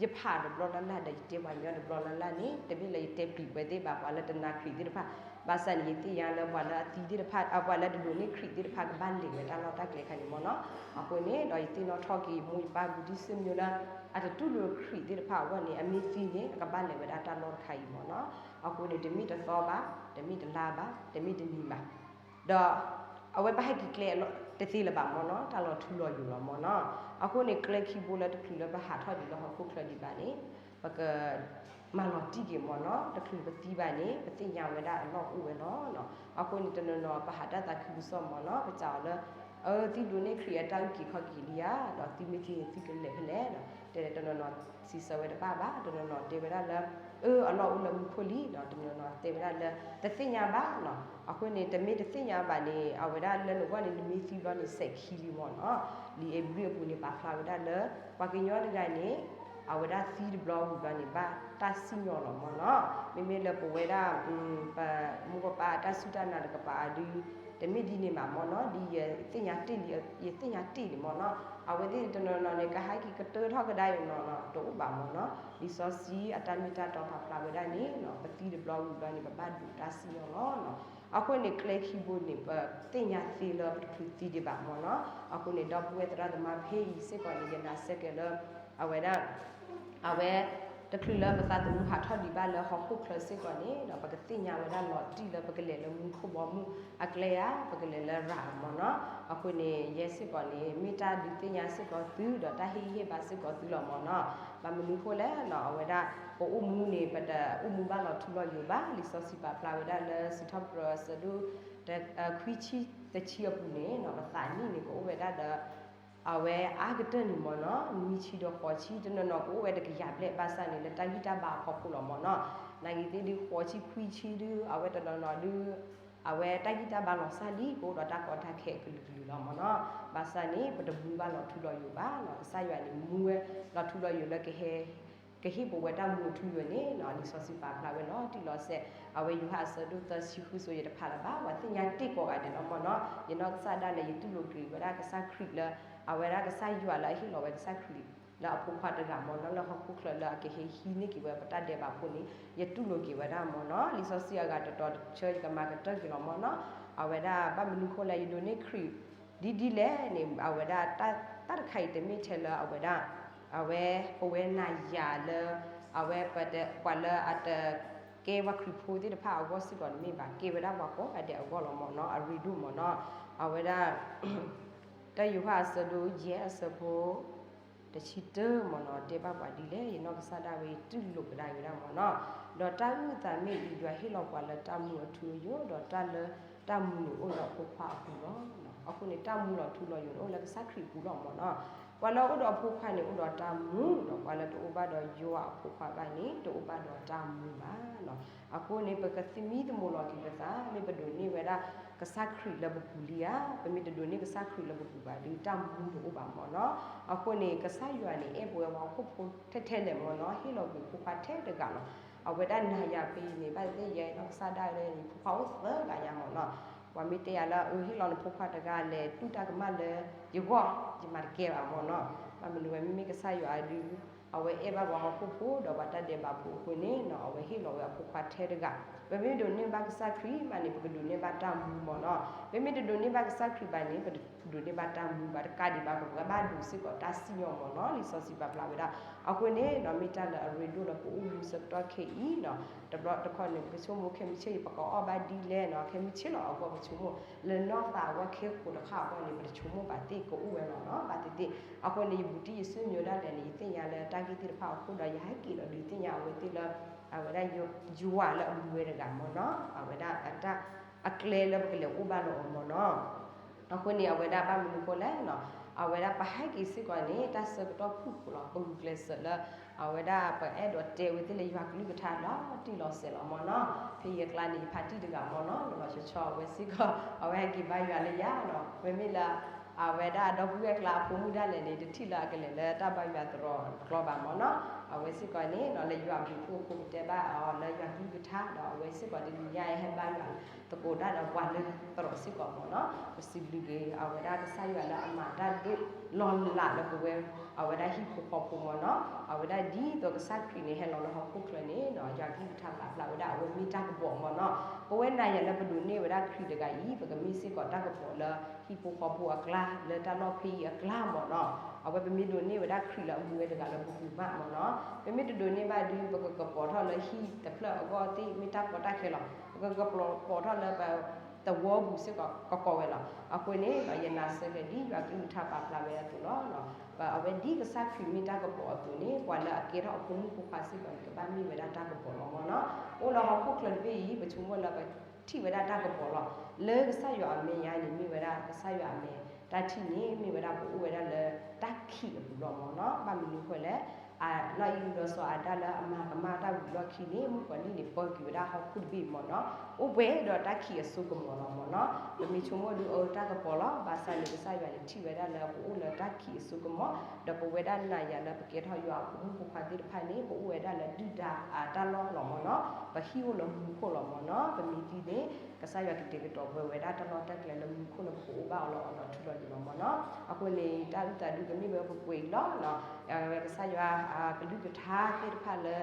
ယဖးတဘျီလၢ်လၢ်ဒီး ယတဲပှၤကညီတဘျီလၢ်လၢ်န့ၣ် တမ့ၢ်လၢယတဲပျံၤဝဲသ့ၣ်ဘၣ်, ပှၤလၢတနာ်ခရံာ်သ့ၣ်တဖၣ်, ဘၣ်ဆၣ်န့ၣ် ယသ့ၣ်ညါလၢပှၤလၢအသံသ့ၣ်တဖၣ်, ပှၤလၢတဒိးန့ၢ်ခရံာ်သ့ၣ်တဖၣ် ကဘၣ်လဲၤဝဲတၢ်လီၢ်တၢ်ကျဲခါန့ၣ်မ့ၢ်နီၤ. အဃိန့ၣ်ဒီး ယသ့ၣ်နီၣ်ထီၣ်က့ၤ မိၢ်ယပၢ်ဘူးတံၢ်စ့ၣ်မိလၢ အတတူၢ်လိာ်ခရံာ်သ့ၣ်တဖၣ်အဂီၢ်န့ၣ် အမ့ၢ်သံန့ၣ် အကဘၣ်လဲၤဝဲဒၣ်တၢ်လီၢ်တခါအံၤမ့ၢ်နီၤ. အဃိန့ၣ် တမ့ၢ်တသီဘၣ်, တမ့ၢ်တလါဘၣ်, တမ့ၢ်တနံၤဘၣ်, ဒီးအဝဲဘၣ်ဟဲက့ၤကျဲတသ့လၢၤဘၣ်မ့ၢ်နီၤ, တၢ်လီၤထူလီၤယိာ်လီၤမ့ၢ်နီၤ. အဃိန့ၣ် ကျဲခံဘိလၢတချုးလၢပဟးထီၣ်ဒံးလၢဟီၣ်ခိၣ်ချၢဒံးဘၣ်န့ၣ် ပက မၤလီၤတံၢ်က့ၤမ့ၢ်နီၤ, တချုးပသံဘၣ်န့ၣ် ပသ့ၣ်ညါဝဲဒၣ်အလီၢ်အိၣ်ဝဲလီၤ. အဃိန့ၣ် တနီၤနီၤ ပဟးတၢ်သးခုကစီၣ်မ့ၢ်နီၤ, ပစံးအီၤလၢ အၢ သုဒိးန့ၢ်ခရံာ်အတၢ်အုၣ်က့ၤခီၣ်က့ၤလံဧါ, ဒီးသုမ့ၢ်သံန့ၣ် သုကလဲၤဖဲလဲၣ်ဒီး တဲတနီၤနီၤ စံးဆၢဝဲတဘၣ်ဘၣ်, တနီၤနီၤတဲဝဲဒၣ်လၢ အၢ အလီၢ်အိၣ်လၢမူခိၣ်လံ, ဒီးတနီၤနီၤတဲဝဲဒၣ်လၢ တသ့ၣ်ညါဘၣ်နီၤ. အဃိန့ၣ် တမ့ၢ်တသ့ၣ်ညါဘၣ်န့ၣ် အဝဲဒၣ်လၢနဂီၢ်န့ၣ် နမ့ၢ်သံဘျီန့ၣ် စဲးခံလံမ့ၢ်နီၤ. လံာ်ဧ့ၤဘြံၤအပူၤန့ၣ် ပာ်ဖျါဝဲဒၣ်လၢ ပှၤကညီတဂၤန့ၣ် အဝဲဒၣ်သံတဘျီဝံၤဘျီန့ၣ် ဘၣ်တၢ်စံၣ်ညီၣ်လီၤမ့ၢ်နီၤ. မ့မ့ၢ်လၢပဝဲဒၣ် ပမိၢ်ပပၢ်တၢ်စူၢ်တၢ်နာ်တကပၤဒုး တမ့ၢ်ဒ်န့ၣ်ဘၣ်မ့ၢ်နီၤ, ဒ်ယသ့ၣ်ညါတ့ၢ်လံ, ယသ့ၣ်ညါတ့ၢ်လံမ့ၢ်နီၤ. အဝဲသ့ၣ်တနီၤနီၤန့ၣ် ကဟဲက့ၤကတၢထီၣ်ကဒါအံၤနီၤနီၤ တအိၣ်ဘၣ်မ့ၢ်နီၤ. လံာ်စီဆှံအတၢ်မ့ၢ်တၢ်တီပာ်ဖျါဝဲဒၣ်န့ၣ် ပသံတဘျီဝံၤဘျီန့ၣ် ပဘၣ်ဒိးတၢ်စံၣ်ညီၣ်လီၤ. အဃိန့ၣ် ကျဲခံဘိန့ၣ် ပသ့ၣ်ညါသ့လၢပတချုးသံဒံးဘၣ်မ့ၢ်နီၤ. အဃိန့ၣ် ဒီပုၢ်ဝဲၢ်သရၣ်သမါဖဲအံၤစ့ၢ်ကီးန့ၣ် ယနာ်စ့ၢ်ကီးလၢ အဝဲဒၣ် အဝဲ တချုးလၢပသးသမူဟးထီၣ်ဒံးဘၣ်လၢဟီၣ်ခိၣ်ချၢစ့ၢ်ကီးန့ၣ်ဒီး ပကသ့ၣ်ညါဝဲဒၣ်လီၤတံၢ်လၢပကလဲၤလၢမူခိၣ်ဘီမုၢ်အကျဲဧါ, ပကလဲၤလၢရၤမ့ၢ်နီၤ. အဃိန့ၣ် ယဲစ့ၢ်ကီးန့ၣ် မ့ၢ်တၢ်ဒုးသ့ၣ်ညါစ့ၢ်ကီးသု ဒီးတၢ်ဟ့ၣ်ဂံၢ်ဟ့ၣ်ဘါစ့ၢ်ကီးသုလီၤမ့ၢ်နီၤ. ဘၣ်မနုၤဃိလဲၣ်နီၤ, အဝဲဒၣ် ပအိၣ်မူန့ၣ် ပတအိၣ်မူဘၣ်လီၤထူလီၤယိာ်ဘၣ်. လံာ်စီဆှံပာ်ဖျါဝဲဒၣ်လၢစံးထီၣ်ပတြၢၤအဆၢဒိၣ် ခွံဆံတဆံအပူၤန့ၣ်နီၤ, ပသးနံၣ်န့ၣ် ကအိၣ်ဝဲဒၣ်ဒီး အဝဲအါကတၢၢ်န့ၣ်မ့ၢ်နီၤ, နွံဆံဒီးဃိးဆံ, တနီၤနီၤကအိၣ်ဝဲတကယၤဘျဲၣ်. ဘၣ်ဆၣ်န့ၣ် လၢတၢ်ဂံၢ်တၢ်ဘါအဖီခိၣ်လီၤမ့ၢ်နီၤ, နာ်က့ၤသ့ၣ်ဒုး ဃိးဆံခွံဆံဒုး အဝဲတနီၤနီၤဒုး အဝဲတၢ်ဂံၢ်တၢ်ဘါလီၤစၢ်လံ ကအိၣ်ဒီးတၢ်ကီတၢ်ခဲအကလုာ်ကလုာ်လီၤမ့ၢ်နီၤ. ဘၣ်ဆၣ်န့ၣ် ပတမူဘၣ်လီၤထူလီၤယိာ်ဘၣ်နီၤ. ကစၢ်ယွၤန့ၣ် မူဝဲလီၤထူလီၤယိာ်လၢကဟဲ ကဟ့ၣ်ပဝဲတၢ်မူအထူအယိာ်န့ၣ်နီၤ, လံာ်စီဆှံပာ်ဖျါဝဲလီၤတံၢ်လီၤဆဲး, အဝဲယိၤဟၣ်အဆၢဒိၣ်သၢဆံဃုဆိ ယတဖးလၢၤဘၣ်, ပှၤသ့ၣ်ညါတ့ၢ်ကိးဂၤဒဲးလီၤမ့ၢ်နီၤ. ယနီၢ်ကစၢ်ဒၣ်လဲာ် ယတူၢ်လိာ်က့ၤဝဲဒၣ်ကစၢ်ခရံာ်လၢ အဝဲဒၣ်ကစၢ်ယွၤလၢအဟ့ၣ်လီၤဝဲကစၢ်ခရံာ် လၢအဖိခွါတဂၤမ့ၢ်နီၤ, လၢဟီၣ်ခိၣ်ချၢလၢအကဟဲဟံးန့ၢ်က့ၤဝဲပတၢ်ဒဲးဘးဖိန့ၣ် ယတူၢ်လိာ်က့ၤဝဲဒၣ်မ့ၢ်နီၤ. လံာ်စီဆှံအဂၤတတီၤတဆၢ ယကမၤကတၢၢ်က့ၤလီၤမ့ၢ်နီၤ. အဝဲဒၣ်ဘၣ်မနုၤဃိလဲၣ် ယဒိးန့ၢ်ခရံာ် ဒ်ဒ်လဲၣ်န့ၣ် အဝဲဒၣ် တၢ်တခါအံၤတမ့ၢ်ထဲလၢအဝဲဒၣ် အဝဲပဝဲနၤယၤလၢ အဝဲပှၤလၢအတကဲပှၤခရံာ်ဖိသ့ၣ်တဖၣ်အဂီၢ်စ့ၢ်ကီးတမ့ၢ်ဘၣ်, ကဲဝဲဒၣ်ပှၤကိးဂၤဒဲးအဂီၢ်လီၤမ့ၢ်နီၤ, အရ့ဒိၣ်မ့ၢ်နီၤ. အဝဲဒၣ် တၢ်ယိၤဟၣ်အဆၢဒိၣ်ယဲၢ်အဆၢဖိ တဆံတၢမ့ၢ်နီၤ, တဲဘၣ်ပှၤဒ်လဲၣ်, ယနီၢ်ကစၢ်ဒၣ်ဝဲတူၢ်လိာ်ကဒါက့ၤဝဲဒၣ်မ့ၢ်နီၤ. ဒီးတၢ်အုၣ်အသးမ့ၢ်အံၤ ယွၤဟ့ၣ်လီၤပှၤလၢတၢ်မူအထူအယိာ်, ဒီးတၢ်လၢတၢ်မူန့ၣ်အိၣ်လၢအဖိခွါအပူၤလီၤ. အဃိန့ၣ် တၢ်မူလီၤထူလီၤယိာ်န့ၣ် အိၣ်လၢကစၢ်ခရံာ်အပူၤလီၤမ့ၢ်နီၤ. ပှၤလၢအအိၣ်ဒီးအဖိခွါန့ၣ် အိၣ်ဒီးတၢ်မူ, ဒီးပှၤလၢတအိၣ်ဘၣ်ဒီးယွၤအဖိခွါဘၣ်န့ၣ် တအိၣ်ဘၣ်ဒီးတၢ်မူဘၣ်. အဃိန့ၣ် ပကသမံသမိးလီၤက့ၤပသး, မ့ၢ်ပဒိးန့ၢ်ဝဲဒၣ်ကစၢ်ခရံာ်လၢပပူၤလံဧါ, ပမ့ၢ်တဒိးန့ၢ်ကစၢ်ခရံာ်လၢပပူၤဘၣ်ဒီး တၢ်မူတအိၣ်ဘၣ်မ့ၢ်နီၤ. အဃိန့ၣ် ကစၢ်ယွၤန့ၣ် အဲၣ်ပဝဲပှၤဟီၣ်ခိၣ်ဖိထဲထဲလဲၣ်မ့ၢ်နီၤ, ဟ့ၣ်လီၤကွံာ်ဖိခွါထဲတဂၤလီၤ. အဝဲဒၣ်နၤယၤဖဲအံၤန့ၣ် ဘၣ်သ့ၣ်သ့ၣ်ယဲနီၢ်ကစၢ်ဒၣ်ဝဲန့ၣ် ဖိခွါအိၣ်သၢဂၤညါမ့ၢ်နီၤ. ပှၤမ့ၢ်တဲယၤလၢ အၢ ဟ့ၣ်လီၤနဖိခွါတဂၤလဲၤတူၢ်တၢ်ကမၣ်လၢ ယဂီၢ်, ယမၤတကဲဘၣ်မ့ၢ်နီၤ. ဘၣ်မနုၤဝဲ မ့မ့ၢ်ကစၢ်ယွၤဒုး အဝဲအဲၣ်ဘၣ်ပှၤဟီၣ်ခိၣ်ဖိဒီးပှၤတၢ်ဒဲးဘးဖိအဃိန့ၣ်နီၤ, အဝဲဟ့ၣ်လီၤဝဲအဖိခွါထဲတဂၤ. ပမ့ၢ်ဒိးန့ၢ်ဘၣ်ကစၢ်ခရံာ်မးန့ၣ် ပကဒိးန့ၢ်ဘၣ်တၢ်မူမ့ၢ်နီၤ. ပမ့ၢ်တဒိးန့ၢ်ဘၣ်ကစၢ်ခရံာ်ဘၣ်န့ၣ် ပတဒိးန့ၢ်ဘၣ်တၢ်မူဘၣ်, တကးဒံးဘၣ် ပကဘၣ်ဒိးစ့ၢ်ကီးတၢ်စံၣ်ညီၣ်မ့ၢ်နီၤ, လံာ်စီဆှံပာ်ဖျါဝဲဒၣ်. အဃိန့ၣ်နီၤ မ့ၢ်တၢ်လၢအရ့ဒိၣ်လၢပအိၣ်မူဆၢကတီၢ်ခဲအံၤနီၤ, တဘျီတခီၣ်န့ၣ် ပကဆိကမိၣ်ခဲမုၢ်ဆ့ၣ်အံၤ ပကအီၣ်ဘၣ်ဒ်လဲၣ်နီၤ, ခဲမုၢ်ဆ့ၣ်လီၤအဂီၢ် ပဆိကမိၣ်လၢနီၢ်သးအဂီၢ် ခဲကိာ်တဖၣ်အဂီၢ်န့ၣ် ပတဆိကမိၣ်ဘၣ်သ့ၣ်ကအိၣ်ဝဲလီၤနီၤ, ဘၣ်သ့ၣ်သ့ၣ်. အဃိန့ၣ် ယဘူးတံၢ်ယဆူၣ်ညိးဒၣ်လဲာ်န့ၣ် ယသ့ၣ်ညါလၢတၢ်ဂ့ၢ်သ့ၣ်တဖၣ်အဃိဒီး ယဟဲက့ၤဒီးဒုးသ့ၣ်ညါအဝဲသ့ၣ်လၢ အဝဲဒၣ်ယွၤလၢအမူဝဲတဂၤမ့ၢ်နီၤ, အဝဲဒၣ်အတၢ်အကျဲလၢပကလဲၤအိၣ်ဘၣ်လၢအီၤမ့ၢ်နီၤ. အဃိန့ၣ် အဝဲဒၣ်ဘၣ်မနုၤဃိလဲၣ်နီၤ, အဝဲဒၣ်ပဟဲက့ၤစ့ၢ်ကီးန့ၣ် တၢ်ဆၢကတီၢ်ဖုၣ်ကိာ်လီၤ, ပဂုာ်ကျဲးစၢးလၢ အဝဲဒၣ်ပအဲၣ်ဒိးတဲဝဲသ့ၣ်လၢယွၤကလုၢ်ကထါလီၤတံၢ်လီၤဆဲးလီၤမ့ၢ်နီၤ. ဖဲယဲကျါန့ၣ် ယဖးတံၢ်တဂၤမ့ၢ်နီၤ, လီၤလီၤဆီဆီအဝဲစ့ၢ်ကီး အဝဲဟဲက့ၤဘါယွၤလၢယၤနီၤ, မ့မ့ၢ်လၢ အဝဲဒၣ်ဒီပုၢ်ဝဲၢ်ကျါအဖိမုၣ်ဒၣ်လဲာ်န့ၣ် တထံၣ်လၢအကလဲၤလၢတၢ်ဘါယွၤသရိာ်ကျီဘၣ်မ့ၢ်နီၤ. အဝဲစ့ၢ်ကီးန့ၣ်နီၤ လၢယွၤအဘျုးအဖှိၣ်အဃိ ပတဲဘၣ်အီၤလၢယွၤကလုၢ်ကထါဒီး အဝဲစ့ၢ်ကီးတနံၤညါအံၤဟဲဘါယွၤသကိးတၢ်ဒီးပှၤလၢသရိာ်စ့ၢ်ကီးမ့ၢ်နီၤ. ပစံးဘျုးက့ၤ အဝဲဒၣ်ကစၢ်ယွၤလၢအမၤတၢ်ဒိၣ်လီၤလးလၢပဝဲ အဝဲဒၣ်ဟံၣ်ဖိဃီဖိမ့ၢ်နီၤ. အဝဲဒၣ်ဒ်သိးကစၢ်ခရံာ်န့ၣ် ဟဲလီၤလၢဟီၣ်ခိၣ်ချၢန့ၣ်နီၤ, ယွၤကလုၢ်ကထါပာ်ဖျါဝဲဒၣ် အဝဲမ့ၢ်တၢ်ကပီၤမ့ၢ်နီၤ. ပဝဲနၤယၤလၢပဒိးန့ၢ်ဝဲဒၣ်ခရံာ်တဂၤအံၤ ပကမ့ၢ်စ့ၢ်ကီးတၢ်ကပီၤလၢ ဟံၣ်ဖိဃီဖိအကျါ, လၢတၢ်လီၢ်ဖဲအံၤအကျါမ့ၢ်နီၤ. အဝဲပမ့ၢ်ဒိးန့ၢ်ဝဲဒၣ်ခရံာ်လၢအမူဝဲတဂၤလၢပဂံၢ်ဘါမ့ၢ်နီၤ. ပမ့ၢ်တဒိးန့ၢ်ဘၣ်ဒုး ပကကပီၤထီၣ်လၢဟံၣ်တဖျၢၣ်အဂီၢ်သ့ၣ် မ့ၢ်တၢ်ကီတၢ်ခဲလီၤ. ပကကပီၤထီၣ်လၢပသဝီပူၤစ့ၢ်ကီးကကီဝဲလီၤ. အဃိန့ၣ် ယနာ်စ့ၢ်ကီးဒ်ယွၤကလုၢ်ကထါပာ်ဖျါဝဲအသိးလီၤ. အဝဲဒ်ကစၢ်ခရံာ်မ့ၢ်တၢ်ကပီၤအသိးန့ၣ် ပှၤလၢအကဲထီၣ်အဖိမုၣ်ဖိခွါစ့ၢ်ကီးန့ၣ် ကဘၣ်မ့ၢ်ဝဲဒၣ်တၢ်ကပီၤလီၤမ့ၢ်နီၤ. အိၣ်လၢဟီၣ်ခိၣ်ချၢတဘ့ၣ်အံၤ ပဆိကမိၣ်လၢပထံၣ်ဝဲဒၣ်တၢ်ကပီၤလီၤ. လၢကစၢ်ယွၤအမဲာ်ညါန့ၣ် မ့ၢ်ဝဲဒၣ်ကစၢ်ယွၤအမဲာ်, တၢ်ထံၣ်န့ၣ် မ့ၢ်ဝဲဒၣ်ပအိၣ်ဝဲဒၣ်လၢတၢ်ခံးအပူၤလီၤမ့ၢ်နီၤ. ဘၣ်မနုၤဃိလဲၣ်, နီၢ်အံၣ်အုဒီးစီၤအၤဒၣ်လၢအမၤကမၣ်တၢ်ဝံၤလီၢ်ခံန့ၣ် မုၣ်ကီၤလံၢ်န့ၣ် ပၢက့ၤဝဲဒၣ်ဟီၣ်ခိၣ်တဘ့ၣ်မ့ၢ်နီၤ, အိၣ်ပှဲၤဒီးတၢ်ခံးအစိကမီၤလီၤမ့ၢ်နီၤ. ပမ့ၢ်ဆိကမိၣ်ဒုးအၢတၢ်ကပီၤလီၤ. ဘၣ်ဆၣ်န့ၣ် ကစၢ်ယွၤန့ၣ်ထံၣ်ဝဲဒၣ်လၢပအိၣ်လၢတၢ်ခံးအစိကမီၤ, ဒီးပဝဲဒၣ်နၤယၤလၢပကဲထီၣ်ယွၤအဖိမုၣ်ဖိခွါသ့ၣ်တဖၣ်န့ၣ် ပအိၣ်ဝဲဒၣ်လၢဒုၣ်ဒါအတၢ်လီၢ်လီၤမ့ၢ်နီၤ, ပဟံၣ်အိၣ်လၢမူခိၣ်လီၤမ့ၢ်နီၤ. ပမ့ၢ်သံန့ၣ် ကစၢ်ယွၤကတဲာ်ကတီၤပှဲၤဝဲဒၣ်တၢ်လီၢ်တၢ်ကျဲလၢမူခိၣ်လၢပကအိၣ်ဘၣ်အီၤလၢအီၤဒီးထူ လီၤယံၤလီၤမၢ်နီၤ. အဃိန့ၣ် တၢ်အုၣ်သးဒုကမ့ၢ်ဝဲပှဲၤပှဲၤအံၤလီၤ. အဝဲကစၢ်ယွၤ ကလုၢ်ကထါသ့ၣ်တဖၣ်လၢ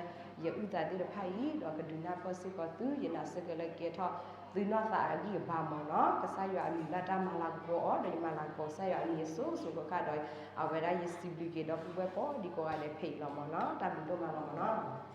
ယအုၣ်သးသ့ၣ်တဖၣ်အံၤ ဒီးကဒုးနၢ်ပၢၢ်စ့ၢ်ကီးသု, ယနာ်စ့ၢ်ကီးလၢကကဲထီၣ်သုနီၢ်သးအဂံၢ်အဘါမၢ်နီၤ. ကစၢ်ယွၤအမံၤလၢတၢ်မၤလၤကပီၤအီၤ ဒီးယမၤလၤကပီၤကစၢ်ယွၤအမံၤအစိၤစိၤဃၣ်ဃၣ်ဒီး အဝဲဒၣ်ယစံးဘျုးက့ၤဒီပုၢ်ဝဲၢ်ကိးဒံကိးဂၤဒဲးဖဲအံၤလီၤမၢ်နီၤ. တၢ်ဘျုးဒိၣ်မးလီၤမၢ်နီၤ.